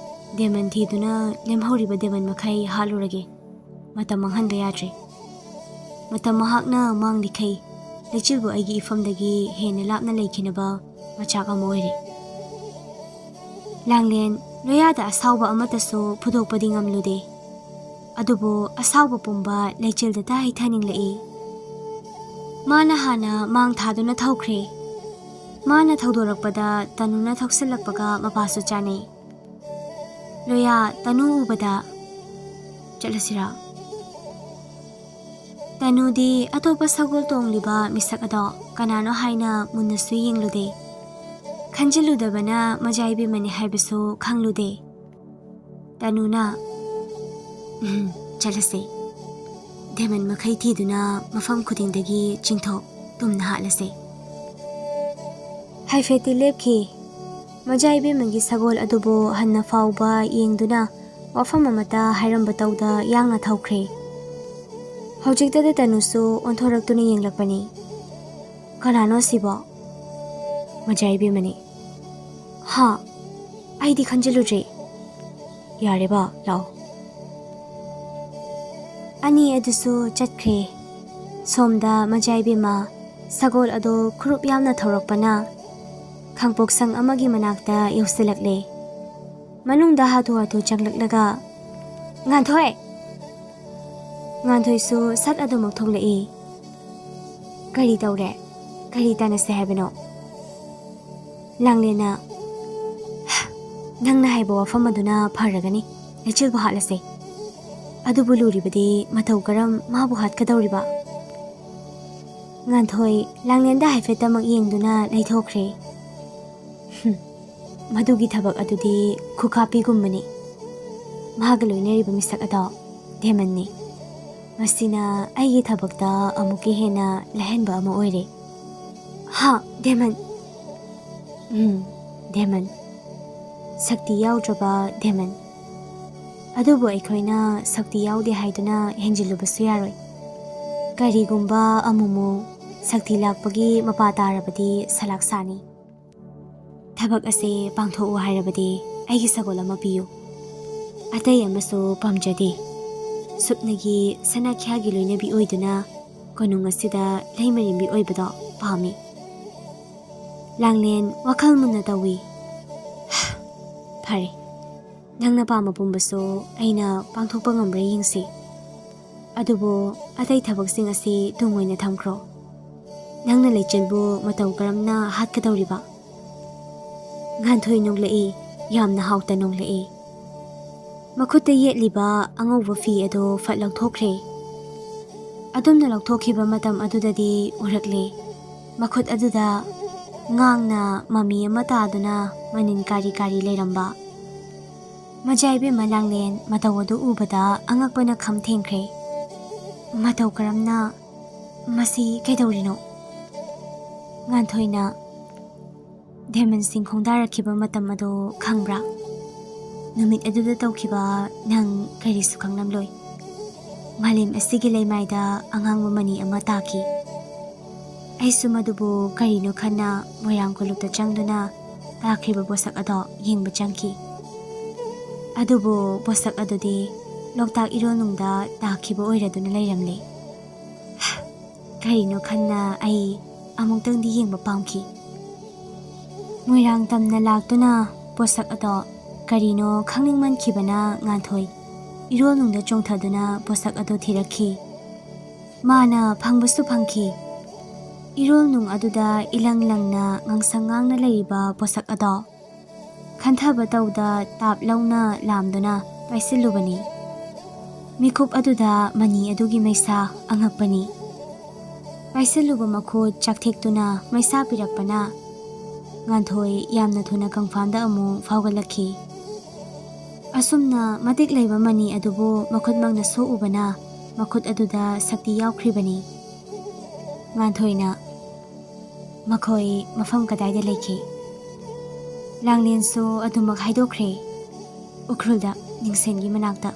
"ꯗꯦꯃꯟ ꯊꯤꯗꯨꯅ ꯂꯦꯝꯍꯧꯔꯤꯕ ꯗꯦꯃꯟ ꯃꯈꯩ ꯍꯥꯠꯂꯨꯔꯒꯦ꯫ ꯃꯇꯝ ꯃꯥꯡꯍꯟꯕ ꯌꯥꯗ꯭ꯔꯦ꯫ ꯃꯇꯝ ꯃꯍꯥꯛꯅ ꯃꯥꯡꯂꯤꯈꯩ ꯂꯩꯆꯤꯜꯕꯨ ꯑꯩꯒꯤ ꯏꯐꯝꯗꯒꯤ ꯍꯦꯟꯅ ꯂꯥꯞꯅ ꯂꯩꯈꯤꯅꯕ ꯃꯆꯥꯛ ꯑꯃ ꯑꯣꯏꯔꯦ꯫" ꯂꯥꯡꯂꯦꯟ ꯂꯣꯌꯥꯗ ꯑꯁꯥꯎꯕ ꯑꯃꯠꯇꯁꯨ ꯐꯨꯗꯣꯛꯄꯗꯤ ꯉꯝꯂꯨꯗꯦ꯫ ꯑꯗꯨꯕꯨ ꯑꯁꯥꯎꯕ ꯄꯨꯝꯕ ꯂꯩꯆꯤꯜꯗꯇ ꯍꯩꯊꯅꯤꯡꯂꯛꯏ꯫ ꯃꯥꯅ ꯍꯥꯟꯅ ꯃꯥꯡ ꯊꯥꯗꯨꯅ ꯊꯧꯈ꯭ꯔꯦ꯫ ꯃꯥꯅ ꯊꯧꯗꯣꯔꯛꯄꯗ ꯇꯅꯨꯅ ꯊꯧꯁꯤꯜꯂꯛꯄꯒ ꯃꯄꯥꯁꯨ ꯆꯥꯅꯩ꯫ ꯂꯣꯌꯥ, ꯇꯅꯨ ꯎꯕꯗ ꯆꯠꯂꯁꯤꯔꯥ? ꯇꯅꯨꯗꯤ ꯑꯇꯣꯞꯄ ꯁꯒꯣꯜ ꯇꯣꯡꯂꯤꯕ ꯃꯤꯁꯛ ꯑꯗꯣ ꯀꯅꯥꯅꯣ ꯍꯥꯏꯅ ꯃꯨꯟꯅꯁꯨ ꯌꯦꯡꯂꯨꯗꯦ꯫ ꯈꯟꯖꯤꯜꯂꯨꯗꯕꯅ ꯃꯖꯥ ꯏꯕꯦꯝꯃꯅꯤ ꯍꯥꯏꯕꯁꯨ ꯈꯪꯂꯨꯗꯦ꯫ ꯇꯅꯨꯅ, "ꯎꯝ, ꯆꯠꯂꯁꯦ꯫ ꯗꯦꯃꯟ ꯃꯈꯩ ꯊꯤꯗꯨꯅ ꯃꯐꯝ ꯈꯨꯗꯤꯡꯗꯒꯤ ꯆꯤꯡꯊꯣꯛ ꯇꯨꯝꯅ ꯍꯥꯠꯂꯁꯦ"꯫ ꯍꯥꯏꯐꯦꯠꯇꯤ ꯂꯦꯞꯈꯤ꯫ ꯃꯖꯥ ꯏꯕꯦꯝꯃꯒꯤ ꯁꯒꯣꯜ ꯑꯗꯨꯕꯨ ꯍꯟꯅ ꯐꯥꯎꯕ ꯌꯦꯡꯗꯨꯅ ꯋꯥꯐꯝ ꯑꯃꯠꯇ ꯍꯥꯏꯔꯝꯕ ꯇꯧꯗ ꯌꯥꯡꯅ ꯊꯧꯈ꯭ꯔꯦ꯫ ꯍꯧꯖꯤꯛꯇꯗ ꯇꯅꯨꯁꯨ ꯑꯣꯟꯊꯣꯔꯛꯇꯨꯅ ꯌꯦꯡꯂꯛꯄꯅꯤ꯫ "ꯀꯅꯥꯅꯣ ꯁꯤꯕꯣ?" "ꯃꯖꯥ ꯏꯕꯦꯝꯃꯅꯤ"꯫ "ꯍꯥ? ꯑꯩꯗꯤ ꯈꯟꯖꯤꯜꯂꯨꯗ꯭ꯔꯦ"꯫ "ꯌꯥꯔꯦꯕ, ꯂꯥꯛꯑꯣ"꯫ ꯑꯅꯤ ꯑꯗꯨꯁꯨ ꯆꯠꯈ꯭ꯔꯦ꯫ ꯁꯣꯝꯗ ꯃꯖꯥ ꯏꯕꯦꯝꯃ ꯁꯒꯣꯜ ꯑꯗꯨ ꯈꯨꯔꯨꯞ ꯌꯥꯝꯅ ꯊꯧꯔꯛꯄꯅ ꯈꯥꯡꯄꯣꯛꯁꯪ ꯑꯃꯒꯤ ꯃꯅꯥꯛꯇ ꯌꯧꯁꯤꯜꯂꯛꯂꯦ꯫ ꯃꯅꯨꯡꯗ ꯍꯥꯊꯨ ꯍꯥꯊꯨ ꯆꯪꯂꯛꯂꯒ, "ꯉꯥꯟꯊꯣꯏ!" ꯉꯥꯟꯊꯣꯏꯁꯨ ꯁꯠ ꯑꯗꯨꯃꯛ ꯊꯣꯛꯂꯛꯏ꯫ "ꯀꯔꯤ ꯇꯧꯔꯦ? ꯀꯔꯤ ꯇꯥꯟꯅꯁꯦ ꯍꯥꯏꯕꯅꯣ?" ꯂꯥꯡꯂꯦꯟꯅ, "ꯅꯪꯅ ꯍꯥꯏꯕ ꯋꯥꯐꯝ ꯑꯗꯨꯅ ꯐꯔꯒꯅꯤ, ꯂꯩꯆꯤꯜꯕꯨ ꯍꯥꯠꯂꯁꯦ꯫ ꯑꯗꯨꯕꯨ ꯂꯨꯔꯤꯕꯗꯤ ꯃꯇꯧ ꯀꯔꯝ ꯃꯥꯕꯨ ꯍꯥꯠꯀꯗꯧꯔꯤꯕ?" ꯉꯥꯟꯊꯣꯏ ꯂꯥꯡꯂꯦꯟꯗ ꯍꯥꯏꯐꯦꯠꯇꯃꯛ ꯌꯦꯡꯗꯨꯅ ꯂꯩꯊꯣꯛꯈ꯭ꯔꯦ꯫ "ꯍꯨꯝ, ꯃꯗꯨꯒꯤ ꯊꯕꯛ ꯑꯗꯨꯗꯤ ꯈꯨꯈꯥꯄꯤꯒꯨꯝꯕꯅꯤ꯫ ꯃꯍꯥꯛꯀ ꯂꯣꯏꯅꯔꯤꯕ ꯃꯤꯁꯛ ꯑꯗꯣ ꯗꯦꯃꯟꯅꯤ꯫ ꯃꯁꯤꯅ ꯑꯩꯒꯤ ꯊꯕꯛꯇ ꯑꯃꯨꯛꯀ ꯍꯦꯟꯅ ꯂꯥꯏꯍꯟꯕ ꯑꯃ ꯑꯣꯏꯔꯦ"꯫ "ꯍꯥ, ꯗꯦꯃꯟ?" "ꯎꯝ, ꯗꯦꯃꯟ꯫ ꯁꯛꯇꯤ ꯌꯥꯎꯗ꯭ꯔꯕ ꯗꯦꯃꯟ꯫ ꯑꯗꯨꯕꯨ ꯑꯩꯈꯣꯏꯅ ꯁꯛꯇꯤ ꯌꯥꯎꯗꯦ ꯍꯥꯏꯗꯨꯅ ꯍꯦꯟꯖꯤꯜꯂꯨꯕꯁꯨ ꯌꯥꯔꯣꯏ꯫ ꯀꯔꯤꯒꯨꯝꯕ ꯑꯃꯨꯛꯃꯨꯛ ꯁꯛꯇꯤ ꯂꯥꯛꯄꯒꯤ ꯃꯄꯥ ꯇꯥꯔꯕꯗꯤ ꯁꯂꯥꯛ ꯁꯥꯅꯤ꯫ ꯊꯕꯛ ꯑꯁꯦ ꯄꯥꯡꯊꯣꯛꯎ ꯍꯥꯏꯔꯕꯗꯤ ꯑꯩꯒꯤ ꯁꯒꯣꯜ ꯑꯃ ꯄꯤꯌꯨ꯫ ꯑꯇꯩ ꯑꯃꯁꯨ ꯄꯥꯝꯖꯗꯦ꯫ ꯁꯨꯞꯅꯒꯤ ꯁꯅꯥꯈ꯭ꯌꯥꯒꯤ ꯂꯣꯏꯅꯕꯤ ꯑꯣꯏꯗꯨꯅ ꯀꯣꯅꯨꯡ ꯑꯁꯤꯗ ꯂꯩꯃꯔꯦꯝꯕꯤ ꯑꯣꯏꯕꯗꯣ ꯄꯥꯝꯃꯤ"꯫ ꯂꯥꯡꯂꯦꯟ ꯋꯥꯈꯜ ꯃꯨꯟꯅ ꯇꯧꯏ꯫ "ꯐꯔꯦ, ꯅꯪꯅ ꯄꯥꯝꯕ ꯄꯨꯝꯕꯁꯨ ꯑꯩꯅ ꯄꯥꯡꯊꯣꯛꯄ ꯉꯝꯕ꯭ꯔꯥ ꯌꯦꯡꯁꯤ꯫ ꯑꯗꯨꯕꯨ ꯑꯇꯩ ꯊꯕꯛꯁꯤꯡ ꯑꯁꯤ ꯇꯨꯡ ꯑꯣꯏꯅ ꯊꯝꯈ꯭ꯔꯣ꯫ ꯅꯪꯅ ꯂꯩꯆꯤꯜꯕꯨ ꯃꯇꯧ ꯀꯔꯝꯅ ꯍꯥꯠꯀꯗꯧꯔꯤꯕ? ꯉꯥꯟꯊꯣꯏ ꯅꯣꯡꯂꯛꯏ, ꯌꯥꯝꯅ ꯍꯥꯎꯇ ꯅꯣꯡꯂꯛꯏ꯫ ꯃꯈꯨꯠꯇ ꯌꯦꯠꯂꯤꯕ ꯑꯉꯧꯕ ꯐꯤ ꯑꯗꯨ ꯐꯠ ꯂꯧꯊꯣꯛꯈ꯭ꯔꯦ꯫ ꯑꯗꯨꯝꯅ ꯂꯧꯊꯣꯛꯈꯤꯕ ꯃꯇꯝ ꯑꯗꯨꯗꯗꯤ ꯎꯔꯛꯂꯦ, ꯃꯈꯨꯠ ꯑꯗꯨꯗ ꯉꯥꯡꯅ ꯃꯃꯤ ꯑꯃ ꯇꯥꯗꯨꯅ ꯃꯅꯤꯟ ꯀꯥꯔꯤ ꯀꯥꯔꯤ ꯂꯩꯔꯝꯕ꯫ ꯃꯖꯥ ꯏꯕꯦꯝꯃ ꯂꯥꯡꯂꯦꯟ ꯃꯇꯧ ꯑꯗꯨ ꯎꯕꯗ ꯑꯉꯛꯄꯅ ꯈꯝ ꯊꯦꯡꯈ꯭ꯔꯦ꯫ "ꯃꯇꯧ ꯀꯔꯝꯅ? ꯃꯁꯤ ꯀꯩꯗꯧꯔꯤꯅꯣ?" ꯉꯥꯟꯊꯣꯏꯅ, "ꯙꯦꯃꯟ ꯁꯤꯡ ꯈꯣꯡꯗꯥꯔꯛꯈꯤꯕ ꯃꯇꯝ ꯑꯗꯨ ꯈꯪꯕ꯭ꯔꯥ? ꯅꯨꯃꯤꯠ ꯑꯗꯨꯗ ꯇꯧꯈꯤꯕ ꯅꯪ ꯀꯔꯤꯁꯨ ꯈꯪꯂꯝꯂꯣꯏ꯫ ꯃꯥꯂꯦꯝ ꯑꯁꯤꯒꯤ ꯂꯩꯃꯥꯏꯗ ꯑꯉꯥꯡꯕ ꯃꯅꯤ ꯑꯃ ꯇꯥꯈꯤ꯫ ꯑꯩꯁꯨ ꯃꯗꯨꯕꯨ ꯀꯔꯤꯅꯣ ꯈꯟꯅ ꯃꯣꯏꯔꯥꯡ ꯀꯣꯂꯨꯞꯇ ꯆꯪꯗꯨꯅ ꯇꯥꯈ꯭ꯔꯤꯕ ꯄꯣꯠꯁꯛ ꯑꯗꯣ ꯌꯦꯡꯕ ꯆꯪꯈꯤ꯫ ꯑꯗꯨꯕꯨ ꯄꯣꯠꯁꯛ ꯑꯗꯨꯗꯤ ꯂꯣꯛꯇꯥꯛ ꯏꯔꯣꯜꯅꯨꯡꯗ ꯇꯥꯈꯤꯕ ꯑꯣꯏꯔꯗꯨꯅ ꯂꯩꯔꯝꯂꯦ꯫ ꯀꯔꯤꯅꯣ ꯈꯟꯅ ꯑꯩ ꯑꯃꯨꯛꯇꯪꯗꯤ ꯌꯦꯡꯕ ꯄꯥꯝꯈꯤ꯫" ꯃꯣꯏꯔꯥꯡ ꯇꯝꯅ ꯂꯥꯛꯇꯨꯅ ꯄꯣꯠꯁꯛ ꯑꯗꯣ ꯀꯔꯤꯅꯣ ꯈꯪꯅꯤꯡꯃꯟꯈꯤꯕꯅ ꯉꯥꯟꯊꯣꯏ ꯏꯔꯣꯜꯅꯨꯡꯗ ꯆꯣꯡꯊꯗꯨꯅ ꯄꯣꯠꯁꯛ ꯑꯗꯨ ꯊꯤꯔꯛꯈꯤ꯫ ꯃꯥꯅ ꯐꯪꯕꯁꯨ ꯐꯪꯈꯤ꯫ ꯏꯔꯣꯜꯅꯨꯡ ꯑꯗꯨꯗ ꯏꯂꯪ ꯂꯪꯅ ꯉꯥꯡꯁꯪ ꯉꯥꯡꯅ ꯂꯩꯔꯤꯕ ꯄꯣꯠꯁꯛ ꯑꯗꯣ ꯈꯟꯊꯕ ꯇꯧꯗ ꯇꯥꯞ ꯂꯧꯅ ꯂꯥꯝꯗꯨꯅ ꯄꯥꯏꯁꯤꯜꯂꯨꯕꯅꯤ꯫ ꯃꯤꯀꯨꯞ ꯑꯗꯨꯗ ꯃꯅꯤ ꯑꯗꯨꯒꯤ ꯃꯩꯁꯥ ꯑꯉꯛꯄꯅꯤ꯫ ꯄꯥꯏꯁꯤꯜꯂꯨꯕ ꯃꯈꯨꯠ ꯆꯥꯛꯊꯦꯛꯇꯨꯅ ꯃꯩꯁꯥ ꯄꯤꯔꯛꯄꯅ ꯉꯥꯟꯊꯣꯏ ꯌꯥꯝꯅ ꯊꯨꯅ ꯀꯪꯐꯥꯟꯗ ꯑꯃꯨꯛ ꯐꯥꯎꯒꯠꯂꯛꯈꯤ꯫ ꯑꯁꯨꯝꯅ ꯃꯇꯤꯛ ꯂꯩꯕ ꯃꯅꯤ ꯑꯗꯨꯕꯨ ꯃꯈꯨꯠꯃꯛꯅ ꯁꯣꯛꯎꯕꯅ ꯃꯈꯨꯠ ꯑꯗꯨꯗ ꯁꯛꯇꯤ ꯌꯥꯎꯈ꯭ꯔꯤꯕꯅꯤ꯫ ꯉꯥꯟꯊꯣꯏꯅ, "ꯃꯈꯣꯏ ꯃꯐꯝ ꯀꯗꯥꯏꯗ ꯂꯩꯈꯤ?" ꯂꯥꯡꯂꯦꯟꯁꯨ ꯑꯗꯨꯃꯛ ꯍꯥꯏꯗꯣꯛꯈ꯭ꯔꯦ, "ꯎꯈ꯭ꯔꯨꯜꯗ, ꯅꯤꯡꯁꯦꯟꯒꯤ ꯃꯅꯥꯛꯇ꯫"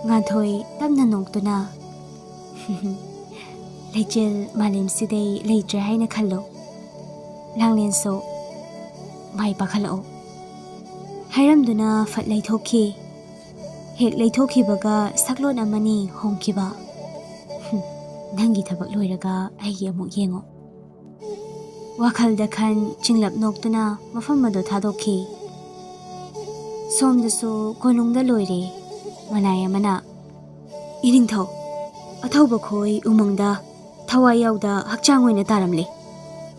ꯉꯥꯟꯊꯣꯏ ꯇꯞꯅ ꯅꯣꯛꯇꯨꯅ, "ꯂꯩꯆꯤꯜ ꯃꯥꯂꯦꯝꯁꯤꯗꯩ ꯂꯩꯇ꯭ꯔꯦ ꯍꯥꯏꯅ ꯈꯜꯂꯣ꯫ ꯂꯥꯡꯂꯦꯟꯁꯨ ꯃꯥꯏ ꯄꯥꯛꯍꯜꯂꯛꯑꯣ꯫" ꯍꯥꯏꯔꯝꯗꯨꯅ ꯐꯠ ꯂꯩꯊꯣꯛꯈꯤ꯫ ꯍꯦꯛ ꯂꯩꯊꯣꯛꯈꯤꯕꯒ ꯁꯛꯂꯣꯟ ꯑꯃꯅꯤ ꯍꯣꯡꯈꯤꯕ꯫ "ꯅꯪꯒꯤ ꯊꯕꯛ ꯂꯣꯏꯔꯒ ꯑꯩꯒꯤ ꯑꯃꯨꯛ ꯌꯦꯡꯉꯣ꯫" ꯋꯥꯈꯜꯗ ꯈꯟ ꯆꯤꯡꯂꯞ ꯅꯣꯛꯇꯨꯅ ꯃꯐꯝ ꯑꯗꯨ ꯊꯥꯗꯣꯛꯈꯤ꯫ ꯁꯣꯝꯗꯁꯨ ꯀꯣꯅꯨꯡꯗ ꯂꯣꯏꯔꯦ꯫ ꯃꯅꯥꯏ ꯑꯃꯅ, "ꯏꯅꯤꯡꯊꯧ, ꯑꯊꯧꯕ ꯈꯣꯏ ꯎꯃꯪꯗ ꯊꯋꯥꯏ ꯌꯥꯎꯗ ꯍꯛꯆꯥꯡ ꯑꯣꯏꯅ ꯇꯥꯔꯝꯂꯦ꯫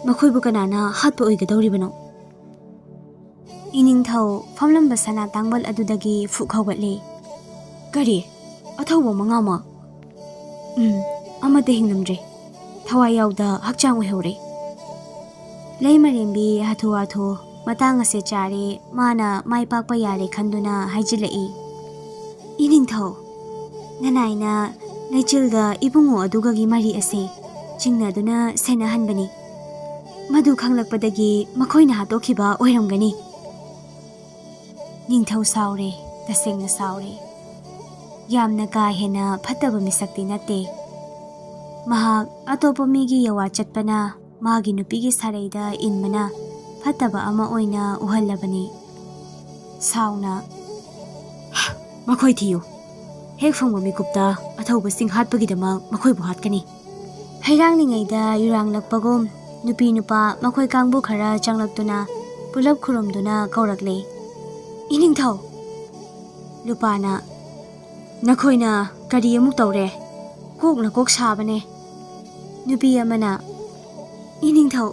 ꯃꯈꯣꯏꯕꯨ ꯀꯅꯥꯅ ꯍꯥꯠꯄ ꯑꯣꯏꯒꯗꯧꯔꯤꯕꯅꯣ? ꯏꯅꯤꯡꯊꯧ ꯐꯝꯂꯝꯕ ꯁꯅꯥ ꯇꯥꯡꯕꯜ ꯑꯗꯨꯗꯒꯤ ꯐꯨꯛ ꯍꯧꯒꯠꯂꯦ꯫ "ꯀꯔꯤ? ꯑꯊꯧꯕ ꯃꯉꯥꯃꯛ?" "ꯎꯝ, ꯑꯃꯠꯇ ꯍꯤꯡꯂꯝꯗ꯭ꯔꯦ꯫ ꯊꯋꯥꯏ ꯌꯥꯎꯗ ꯍꯛꯆꯥꯡ ꯑꯣꯏꯍꯧꯔꯦ꯫" ꯂꯩꯃꯔꯦꯝꯕꯤ ꯍꯥꯊꯨ ꯍꯥꯊꯨ ꯃꯇꯥꯡ ꯑꯁꯦ ꯆꯥꯔꯦ, ꯃꯥꯅ ꯃꯥꯏ ꯄꯥꯛꯄ ꯌꯥꯔꯦ ꯈꯟꯗꯨꯅ ꯍꯥꯏꯖꯤꯜꯂꯛꯏ꯫ "ꯏꯅꯤꯡꯊꯧ, ꯅꯅꯥꯏꯅ ꯂꯩꯆꯤꯜꯒ ꯏꯕꯨꯡꯉꯣ ꯑꯗꯨꯒꯒꯤ ꯃꯔꯤ ꯑꯁꯦ ꯆꯤꯡꯅꯗꯨꯅ ꯁꯦꯟꯅꯍꯟꯕꯅꯤ꯫ ꯃꯗꯨ ꯈꯪꯂꯛꯄꯗꯒꯤ ꯃꯈꯣꯏꯅ ꯍꯥꯠꯇꯣꯛꯈꯤꯕ ꯑꯣꯏꯔꯝꯒꯅꯤ꯫" ꯅꯤꯡꯊꯧ ꯁꯥꯎꯔꯦ, ꯇꯁꯦꯡꯅ ꯁꯥꯎꯔꯦ꯫ ꯌꯥꯝꯅ ꯀꯥ ꯍꯦꯟꯅ ꯐꯠꯇꯕ ꯃꯤꯁꯛꯇꯤ ꯅꯠꯇꯦ꯫ ꯃꯍꯥꯛ ꯑꯇꯣꯞꯄ ꯃꯤꯒꯤ ꯌꯋꯥ ꯆꯠꯄꯅ, ꯃꯥꯒꯤ ꯅꯨꯄꯤꯒꯤ ꯁꯥꯔꯩꯗ ꯏꯟꯕꯅ ꯐꯠꯇꯕ ꯑꯃ ꯑꯣꯏꯅ ꯎꯍꯜꯂꯕꯅꯤ꯫ ꯁꯥꯎꯅ, "ꯃꯈꯣꯏ ꯊꯤꯌꯨ꯫ ꯍꯦꯛ ꯐꯪꯕ ꯃꯤꯀꯨꯞꯇ ꯑꯊꯧꯕꯁꯤꯡ ꯍꯥꯠꯄꯒꯤꯗꯃꯛ ꯃꯈꯣꯏꯕꯨ ꯍꯥꯠꯀꯅꯤ꯫" ꯍꯩꯔꯥꯡꯂꯤꯉꯩꯗ ꯌꯨꯔꯥꯡꯂꯛꯄꯒꯨꯝ ꯅꯨꯄꯤ ꯅꯨꯄꯥ ꯃꯈꯣꯏ ꯀꯥꯡꯕꯨ ꯈꯔ ꯆꯪꯂꯛꯇꯨꯅ ꯄꯨꯂꯞ ꯈꯨꯔꯨꯝꯗꯨꯅ ꯀꯧꯔꯛꯂꯦ, "ꯏꯅꯤꯡꯊꯧ!" ꯂꯨꯄꯥꯅ, "ꯅꯈꯣꯏꯅ ꯀꯔꯤ ꯑꯃꯨꯛ ꯇꯧꯔꯦ? ꯀꯣꯛꯅ ꯀꯣꯛ ꯁꯥꯕꯅꯦ꯫" ꯅꯨꯄꯤ ꯑꯃꯅ, "ꯏꯅꯤꯡꯊꯧ,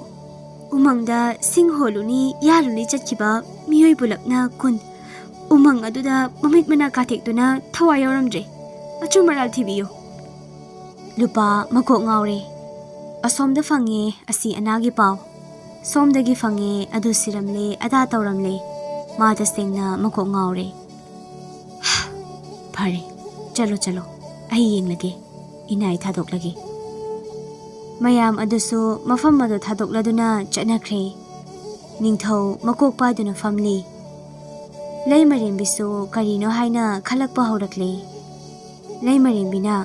ꯎꯃꯪꯗ ꯁꯤꯡ ꯍꯣꯜꯂꯨꯅꯤ, ꯌꯥꯜꯂꯨꯅꯤ ꯆꯠꯈꯤꯕ ꯃꯤꯑꯣꯏ ꯄꯨꯂꯞꯅ ꯀꯨꯟ ꯎꯃꯪ ꯑꯗꯨꯗ ꯃꯃꯤꯠ ꯃꯅꯥ ꯀꯥꯊꯦꯛꯇꯨꯅ ꯊꯋꯥꯏ ꯌꯥꯎꯔꯝꯗ꯭ꯔꯦ꯫ ꯑꯆꯨꯝ ꯑꯔꯥꯜ ꯊꯤꯕꯤꯌꯨ꯫" ꯂꯨꯄꯥ ꯃꯀꯣꯛ ꯉꯥꯎꯔꯦ꯫ ꯑꯁꯣꯝꯗ ꯐꯪꯉꯦ ꯑꯁꯤ ꯑꯅꯥꯒꯤ ꯄꯥꯎ, ꯁꯣꯝꯗꯒꯤ ꯐꯪꯉꯦ ꯑꯗꯨ ꯁꯤꯔꯝꯂꯦ, ꯑꯗꯥ ꯇꯧꯔꯝꯂꯦ꯫ ꯃꯥ ꯇꯁꯦꯡꯅ ꯃꯀꯣꯛ ꯉꯥꯎꯔꯦ꯫ "ꯐꯔꯦ, ꯆꯠꯂꯣ, ꯆꯠꯂꯣ, ꯑꯩ ꯌꯦꯡꯂꯒꯦ, ꯏꯅꯥꯏ ꯊꯥꯗꯣꯛꯂꯒꯦ꯫" ꯃꯌꯥꯝ ꯑꯗꯨꯁꯨ ꯃꯐꯝ ꯑꯗꯨ ꯊꯥꯗꯣꯛꯂꯗꯨꯅ ꯆꯠꯅꯈ꯭ꯔꯦ꯫ ꯅꯤꯡꯊꯧ ꯃꯀꯣꯛ ꯄꯥꯏꯗꯨꯅ ꯐꯝꯂꯤ꯫ ꯂꯩꯃꯔꯦꯝꯕꯤꯁꯨ ꯀꯔꯤꯅꯣ ꯍꯥꯏꯅ ꯈꯜꯂꯛꯄ ꯍꯧꯔꯛꯂꯦ꯫ ꯂꯩꯃꯔꯦꯝꯕꯤꯅ,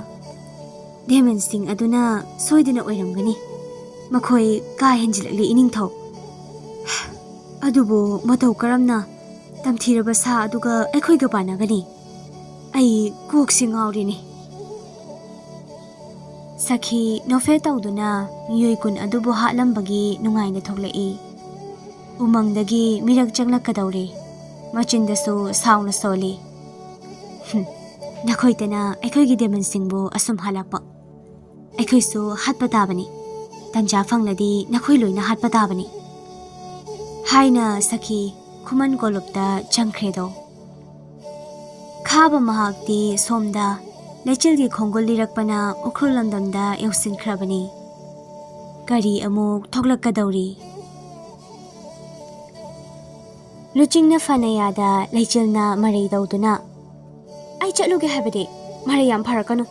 "ꯗꯦꯃꯟꯁꯤꯡ ꯑꯗꯨꯅ ꯁꯣꯏꯗꯅ ꯑꯣꯏꯔꯝꯒꯅꯤ꯫ ꯃꯈꯣꯏ ꯀꯥ ꯍꯦꯟꯖꯤꯜꯂꯛꯂꯤ, ꯏꯅꯤꯡꯊꯧ꯫ ꯑꯗꯨꯕꯨ ꯃꯇꯧ ꯀꯔꯝꯅ ꯇꯝꯊꯤꯔꯕ ꯁꯥ ꯑꯗꯨꯒ ꯑꯩꯈꯣꯏꯒ ꯄꯥꯟꯅꯒꯅꯤ? ꯑꯩ ꯀꯣꯛꯁꯤ ꯉꯥꯎꯔꯤꯅꯤ꯫" ꯁꯈꯤ ꯅꯣꯐꯦꯠ ꯇꯧꯗꯨꯅ ꯃꯤꯑꯣꯏ ꯀꯨꯟ ꯑꯗꯨꯕꯨ ꯍꯥꯠꯂꯝꯕꯒꯤ ꯅꯨꯡꯉꯥꯏꯅ ꯊꯣꯛꯂꯛꯏ꯫ ꯎꯃꯪꯗꯒꯤ ꯃꯤꯔꯛ ꯆꯪꯂꯛꯀꯗꯧꯔꯦ꯫ ꯃꯆꯤꯟꯗꯁꯨ ꯁꯥꯎꯅ ꯁꯣꯜꯂꯤ꯫ "ꯍꯨꯝ, ꯅꯈꯣꯏꯇꯅ ꯑꯩꯈꯣꯏꯒꯤ ꯗꯦꯃꯟꯁꯤꯡꯕꯨ ꯑꯁꯨꯝ ꯍꯥꯠꯂꯛꯄ꯫ ꯑꯩꯈꯣꯏꯁꯨ ꯍꯥꯠꯄ ꯇꯥꯕꯅꯤ꯫ ꯇꯟꯖꯥ ꯐꯪꯂꯗꯤ ꯅꯈꯣꯏ ꯂꯣꯏꯅ ꯍꯥꯠꯄ ꯇꯥꯕꯅꯤ," ꯍꯥꯏꯅ ꯁꯈꯤ ꯈꯨꯃꯟ ꯀꯣꯂꯨꯞꯇ ꯆꯪꯈ꯭ꯔꯦꯗꯣ꯫ ꯈꯥꯕ ꯃꯍꯥꯛꯇꯤ ꯁꯣꯝꯗ ꯂꯩꯆꯤꯜꯒꯤ ꯈꯣꯡꯒꯨꯜ ꯂꯤꯔꯛꯄꯅ ꯎꯈ꯭ꯔꯨꯜ ꯂꯝꯗꯝꯗ ꯌꯧꯁꯤꯟꯈ꯭ꯔꯕꯅꯤ꯫ ꯀꯔꯤ ꯑꯃꯨꯛ ꯊꯣꯛꯂꯛꯀꯗꯧꯔꯤ? ꯂꯨꯆꯤꯡꯅ ꯐꯅ ꯌꯥꯗ ꯂꯩꯆꯤꯜꯅ ꯃꯔꯩ ꯇꯧꯗꯨꯅ, "ꯑꯩ ꯆꯠꯂꯨꯒꯦ ꯍꯥꯏꯕꯗꯤ꯫ ꯃꯔꯩ ꯌꯥꯝ ꯐꯔꯛꯀꯅꯨ꯫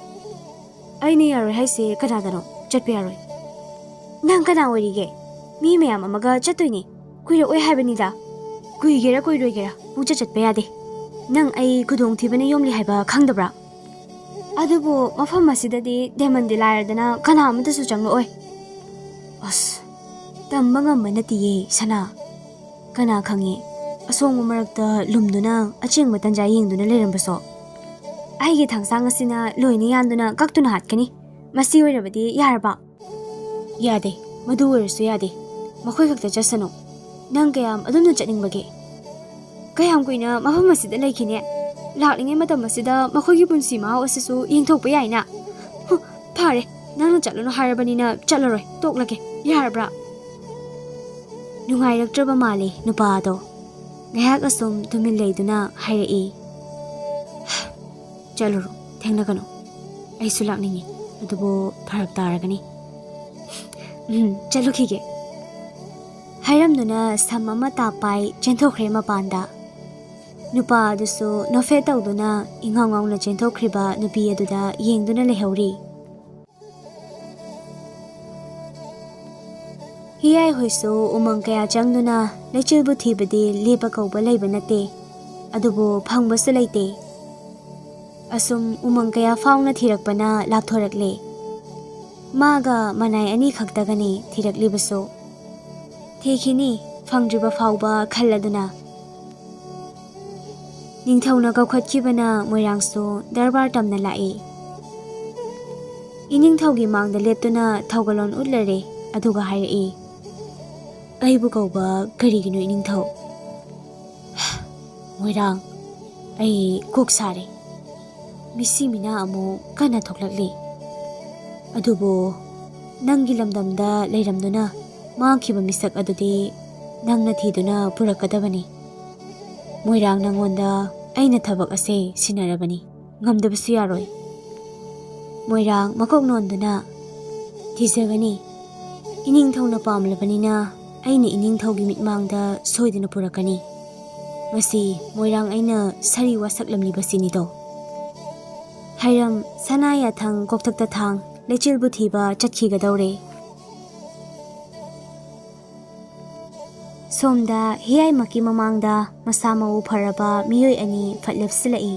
ꯑꯩꯅ ꯌꯥꯔꯣꯏ ꯍꯥꯏꯁꯦ ꯀꯅꯥꯗꯅꯣ? ꯆꯠꯄ ꯌꯥꯔꯣꯏ꯫ ꯅꯪ ꯀꯅꯥ ꯑꯣꯏꯔꯤꯒꯦ? ꯃꯤ ꯃꯌꯥꯝ ꯑꯃꯒ ꯆꯠꯇꯣꯏꯅꯤ꯫ ꯀꯨꯏꯔꯛꯑꯣꯏ ꯍꯥꯏꯕꯅꯤꯗ꯫ ꯀꯨꯏꯒꯦꯔꯥ ꯀꯨꯏꯔꯣꯏꯒꯦꯔꯥ ꯄꯨꯡꯆꯠ ꯆꯠꯄ ꯌꯥꯗꯦ꯫ ꯅꯪ ꯑꯩ ꯈꯨꯗꯣꯡꯊꯤꯕꯅ ꯌꯣꯝꯂꯤ ꯍꯥꯏꯕ ꯈꯪꯗꯕ꯭ꯔꯥ? ꯑꯗꯨꯕꯨ ꯃꯐꯝ ꯑꯁꯤꯗꯗꯤ ꯗꯦꯃꯟꯗꯤ ꯂꯥꯏꯔꯗꯅ ꯀꯅꯥ ꯑꯃꯠꯇꯁꯨ ꯆꯪꯂꯛꯑꯣꯏ꯫" ꯑꯁ, ꯇꯝꯕ ꯉꯝꯕ ꯅꯠꯇꯤꯌꯦ ꯁꯅꯥ꯫ ꯀꯅꯥ ꯈꯪꯉꯤ, ꯑꯁꯣꯡꯕ ꯃꯔꯛꯇ ꯂꯨꯝꯗꯨꯅ ꯑꯆꯦꯡꯕ ꯇꯟꯖꯥ ꯌꯦꯡꯗꯨꯅ ꯂꯩꯔꯝꯕꯁꯨ꯫ ꯑꯩꯒꯤ ꯊꯥꯡꯁꯥꯡ ꯑꯁꯤꯅ ꯂꯣꯏꯅ ꯌꯥꯟꯗꯨꯅ ꯀꯛꯇꯨꯅ ꯍꯥꯠꯀꯅꯤ꯫ ꯃꯁꯤ ꯑꯣꯏꯔꯕꯗꯤ ꯌꯥꯔꯕ? ꯌꯥꯗꯦ, ꯃꯗꯨ ꯑꯣꯏꯔꯁꯨ ꯌꯥꯗꯦ꯫ ꯃꯈꯣꯏ ꯈꯛꯇ ꯆꯠꯁꯅꯨ꯫ ꯅꯪ ꯀꯌꯥꯝ ꯑꯗꯨꯝꯅ ꯆꯠꯅꯤꯡꯕꯒꯦ? ꯀꯌꯥꯝ ꯀꯨꯏꯅ ꯃꯐꯝ ꯑꯁꯤꯗ ꯂꯩꯈꯤꯅꯤ? ꯂꯥꯛꯂꯤꯉꯩ ꯃꯇꯝ ꯑꯁꯤꯗ ꯃꯈꯣꯏꯒꯤ ꯄꯨꯟꯁꯤ ꯃꯍꯥꯎ ꯑꯁꯤꯁꯨ ꯌꯦꯡꯊꯣꯛꯄ ꯌꯥꯏꯅ꯫ ꯍꯨ, ꯐꯔꯦ, ꯅꯪꯅ ꯆꯠꯂꯨꯅꯨ ꯍꯥꯏꯔꯕꯅꯤꯅ ꯆꯠꯂꯔꯣꯏ, ꯇꯣꯛꯂꯒꯦ, ꯌꯥꯔꯕ꯭ꯔꯥ? ꯅꯨꯡꯉꯥꯏꯔꯛꯇ꯭ꯔꯕ ꯃꯥꯜꯂꯤ ꯅꯨꯄꯥ ꯑꯗꯣ꯫ ꯉꯥꯏꯍꯥꯛ ꯑꯁꯨꯝ ꯇꯨꯃꯤꯟ ꯂꯩꯗꯨꯅ ꯍꯥꯏꯔꯛꯏ, "ꯆꯠꯂꯨꯔꯣ, ꯊꯦꯡꯅꯒꯅꯨ꯫ ꯑꯩꯁꯨ ꯂꯥꯛꯅꯤꯡꯉꯤ, ꯑꯗꯨꯕꯨ ꯐꯔꯛ ꯇꯥꯔꯒꯅꯤ꯫ ꯎꯝ, ꯆꯠꯂꯨꯈꯤꯒꯦ," ꯍꯥꯏꯔꯝꯗꯨꯅ ꯁꯝ ꯑꯃ ꯇꯥꯞ ꯄꯥꯏ ꯆꯦꯟꯊꯣꯛꯈ꯭ꯔꯦ ꯃꯄꯥꯟꯗ꯫ ꯅꯨꯄꯥ ꯑꯗꯨꯁꯨ ꯅꯣꯐꯦꯠ ꯇꯧꯗꯨꯅ ꯏꯉꯥꯎ ꯉꯥꯎꯅ ꯆꯦꯟꯊꯣꯛꯈ꯭ꯔꯤꯕ ꯅꯨꯄꯤ ꯑꯗꯨꯗ ꯌꯦꯡꯗꯨꯅ ꯂꯩꯍꯧꯔꯤ꯫ ꯍꯤꯌꯥꯏ ꯍꯣꯏꯁꯨ ꯎꯃꯪ ꯀꯌꯥ ꯆꯪꯗꯨꯅ ꯂꯩꯆꯤꯜꯕꯨ ꯊꯤꯕꯗꯤ ꯂꯦꯞꯄ ꯀꯧꯕ ꯂꯩꯕ ꯅꯠꯇꯦ, ꯑꯗꯨꯕꯨ ꯐꯪꯕꯁꯨ ꯂꯩꯇꯦ꯫ ꯑꯁꯨꯝ ꯎꯃꯪ ꯀꯌꯥ ꯐꯥꯎꯅ ꯊꯤꯔꯛꯄꯅ ꯂꯥꯞꯊꯣꯔꯛꯂꯦ꯫ ꯃꯥꯒ ꯃꯅꯥꯏ ꯑꯅꯤ ꯈꯛꯇꯒꯅꯤ ꯊꯤꯔꯛꯂꯤꯕꯁꯨ꯫ ꯊꯤꯈꯤꯅꯤ, ꯐꯪꯗ꯭ꯔꯤꯕ ꯐꯥꯎꯕ ꯈꯜꯂꯗꯨꯅ꯫ ꯅꯤꯡꯊꯧꯅ ꯀꯧꯈꯠꯈꯤꯕꯅ ꯃꯣꯏꯔꯥꯡꯁꯨ ꯗꯔꯕꯥꯔ ꯇꯝꯅ ꯂꯥꯛꯏ꯫ ꯏꯅꯤꯡꯊꯧꯒꯤ ꯃꯥꯡꯗ ꯂꯦꯞꯇꯨꯅ ꯊꯧꯒꯜꯂꯣꯟ ꯎꯠꯂꯔꯦ, ꯑꯗꯨꯒ ꯍꯥꯏꯔꯛꯏ, "ꯑꯩꯕꯨ ꯀꯧꯕ ꯀꯔꯤꯒꯤꯅꯣ ꯏꯅꯤꯡꯊꯧ?" ꯃꯣꯏꯔꯥꯡ, ꯑꯩ ꯀꯣꯛ ꯁꯥꯔꯦ꯫ ꯃꯤꯁꯤ ꯃꯤꯅꯥ ꯑꯃꯨꯛ ꯀꯟꯅ ꯊꯣꯛꯂꯛꯂꯤ꯫ ꯑꯗꯨꯕꯨ ꯅꯪꯒꯤ ꯂꯝꯗꯝꯗ ꯂꯩꯔꯝꯗꯨꯅ ꯃꯥꯡꯈꯤꯕ ꯃꯤꯁꯛ ꯑꯗꯨꯗꯤ ꯅꯪꯅ ꯊꯤꯗꯨꯅ ꯄꯨꯔꯛꯀꯗꯕꯅꯤ꯫ ꯃꯣꯏꯔꯥꯡ, ꯅꯪꯉꯣꯟꯗ ꯑꯩꯅ ꯊꯕꯛ ꯑꯁꯦ ꯁꯤꯟꯅꯔꯕꯅꯤ, ꯉꯝꯗꯕꯁꯨ ꯌꯥꯔꯣꯏ꯫ ꯃꯣꯏꯔꯥꯡ, ꯃꯀꯣꯛ ꯅꯣꯟꯗꯨꯅ, "ꯊꯤꯖꯒꯅꯤ꯫ ꯏꯅꯤꯡꯊꯧꯅ ꯄꯥꯝꯂꯕꯅꯤꯅ ꯑꯩꯅ ꯏꯅꯤꯡꯊꯧꯒꯤ ꯃꯤꯠꯃꯥꯡꯗ ꯁꯣꯏꯗꯅ ꯄꯨꯔꯛꯀꯅꯤ꯫ ꯃꯁꯤ ꯃꯣꯏꯔꯥꯡ ꯑꯩꯅ ꯁꯥꯔꯤ ꯋꯥꯁꯛꯂꯝꯂꯤꯕꯁꯤꯅꯤꯗꯣ"꯫ ꯍꯥꯏꯔꯝ ꯁꯅꯥ ꯌꯥꯊꯪ ꯀꯣꯛꯊꯛꯇ ꯊꯥꯡ, ꯂꯩꯆꯤꯜꯕꯨ ꯊꯤꯕ ꯆꯠꯈꯤꯒꯗꯧꯔꯦ꯫ ꯁꯣꯝꯗ ꯍꯤꯌꯥꯏꯃꯛꯀꯤ ꯃꯃꯥꯡꯗ ꯃꯁꯥ ꯃꯎ ꯐꯔꯕ ꯃꯤꯑꯣꯏ ꯑꯅꯤ ꯐꯠ ꯂꯦꯞꯁꯤꯜꯂꯛꯏ꯫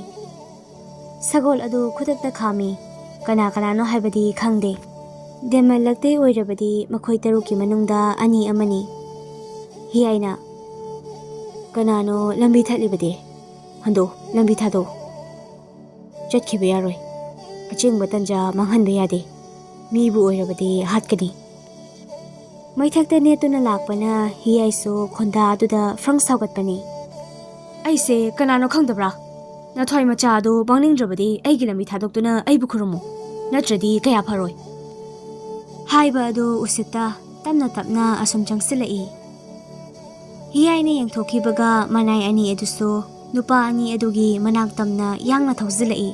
ꯁꯒꯣꯜ ꯑꯗꯨ ꯈꯨꯗꯛꯇ ꯈꯥꯝꯃꯤ꯫ ꯀꯅꯥ ꯀꯅꯥꯅꯣ ꯍꯥꯏꯕꯗꯤ ꯈꯪꯗꯦ꯫ ꯗꯦꯃꯜ ꯂꯛꯇꯩ ꯑꯣꯏꯔꯕꯗꯤ ꯃꯈꯣꯏ ꯇꯔꯨꯛꯀꯤ ꯃꯅꯨꯡꯗ ꯑꯅꯤ ꯑꯃꯅꯤ꯫ ꯍꯤꯌꯥꯏꯅ, "ꯀꯅꯥꯅꯣ ꯂꯝꯕꯤ ꯊꯠꯂꯤꯕꯗꯤ? ꯍꯟꯗꯣ, ꯂꯝꯕꯤ ꯊꯥꯗꯣ꯫ ꯆꯠꯈꯤꯕ ꯌꯥꯔꯣꯏ꯫ ꯑꯆꯦꯡꯕ ꯇꯟꯖꯥ ꯃꯥꯡꯍꯟꯕ ꯌꯥꯗꯦ꯫ ꯃꯤꯕꯨ ꯑꯣꯏꯔꯕꯗꯤ ꯍꯥꯠꯀꯅꯤ"꯫ ꯃꯩꯊꯛꯇ ꯅꯦꯠꯇꯨꯅ ꯂꯥꯛꯄꯅ ꯍꯤꯌꯥꯏꯁꯨ ꯈꯣꯟꯗꯥ ꯑꯗꯨꯗ ꯐ꯭ꯔꯪ ꯁꯥꯎꯒꯠꯄꯅꯤ꯫ "ꯑꯩꯁꯦ ꯀꯅꯥꯅꯣ ꯈꯪꯗꯕ꯭ꯔꯥ? ꯅꯊ꯭ꯋꯥꯏ ꯃꯆꯥ ꯑꯗꯨ ꯃꯥꯡꯅꯤꯡꯗ꯭ꯔꯕꯗꯤ ꯑꯩꯒꯤ ꯂꯝꯕꯤ ꯊꯥꯗꯣꯛꯇꯨꯅ ꯑꯩꯕꯨ ꯈꯨꯔꯨꯝꯃꯨ, ꯅꯠꯇ꯭ꯔꯗꯤ ꯀꯌꯥ ꯐꯔꯣꯏ"꯫ ꯍꯥꯏꯕ ꯑꯗꯨ ꯎꯁꯤꯠꯇ ꯇꯞꯅ ꯇꯞꯅ ꯑꯁꯨꯝ ꯆꯪꯁꯤꯜꯂꯛꯏ꯫ ꯍꯤꯌꯥꯏꯅ ꯌꯦꯡꯊꯣꯛꯈꯤꯕꯒ ꯃꯅꯥꯏ ꯑꯅꯤ ꯑꯗꯨꯁꯨ ꯅꯨꯄꯥ ꯑꯅꯤ ꯑꯗꯨꯒꯤ ꯃꯅꯥꯛ ꯇꯝꯅ ꯌꯥꯡꯅ ꯊꯧꯖꯤꯜꯂꯛꯏ꯫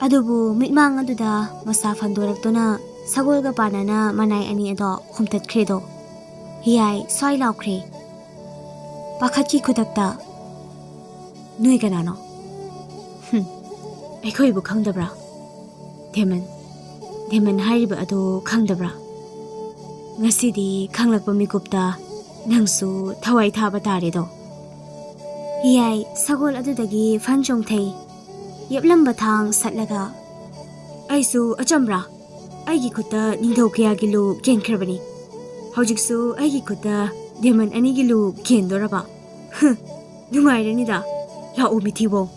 ꯑꯗꯨꯕꯨ ꯃꯤꯠꯃꯥꯡ ꯑꯗꯨꯗ ꯃꯁꯥ ꯐꯟꯗꯣꯔꯛꯇꯨꯅ ꯁꯒꯣꯜꯒ ꯄꯥꯟꯅꯅ ꯃꯅꯥꯏ ꯑꯅꯤ ꯑꯗꯣ ꯍꯨꯝꯇꯠꯈ꯭ꯔꯦꯗꯣ꯫ ꯍꯤꯌꯥꯏ ꯁ꯭ꯋꯥꯏ ꯂꯥꯎꯈ꯭ꯔꯦ꯫ ꯄꯥꯈꯠꯈꯤ ꯈꯨꯗꯛꯇ꯫ "ꯅꯣꯏ ꯀꯅꯥꯅꯣ? ꯍꯨꯝ, ꯑꯩꯈꯣꯏꯕꯨ ꯈꯪꯗꯕ꯭ꯔꯥ? ꯗꯦꯃꯟ, ꯗꯦꯃꯟ ꯍꯥꯏꯔꯤꯕ ꯑꯗꯨ ꯈꯪꯗꯕ꯭ꯔꯥ? ꯉꯁꯤꯗꯤ ꯈꯪꯂꯛꯄ ꯃꯤꯀꯨꯞꯇ ꯅꯪꯁꯨ ꯊꯋꯥꯏ ꯊꯥꯕ ꯇꯥꯔꯦꯗꯣ"꯫ ꯍꯤꯌꯥꯏ ꯁꯒꯣꯜ ꯑꯗꯨꯗꯒꯤ ꯐꯟ ꯆꯣꯡꯊꯩ꯫ ꯌꯦꯞꯂꯝꯕ ꯊꯥꯡ ꯁꯠꯂꯒ, "ꯑꯩꯁꯨ ꯑꯆꯝꯕ꯭ꯔꯥ? ꯑꯩꯒꯤ ꯈꯨꯠꯇ ꯅꯤꯡꯊꯧ ꯀꯌꯥꯒꯤ ꯂꯨ ꯀꯦꯟꯈ꯭ꯔꯕꯅꯤ꯫ ꯍꯧꯖꯤꯛꯁꯨ ꯑꯩꯒꯤ ꯈꯨꯠꯇ ꯗꯦꯃꯟ ꯑꯅꯤꯒꯤ ꯂꯨ ꯀꯦꯟꯗꯣꯔꯕ? ꯍꯨ, ꯅꯨꯡꯉꯥꯏꯔꯅꯤꯗ꯫ ꯂꯥꯛꯑꯣ ꯃꯤꯊꯤꯕꯣꯡ,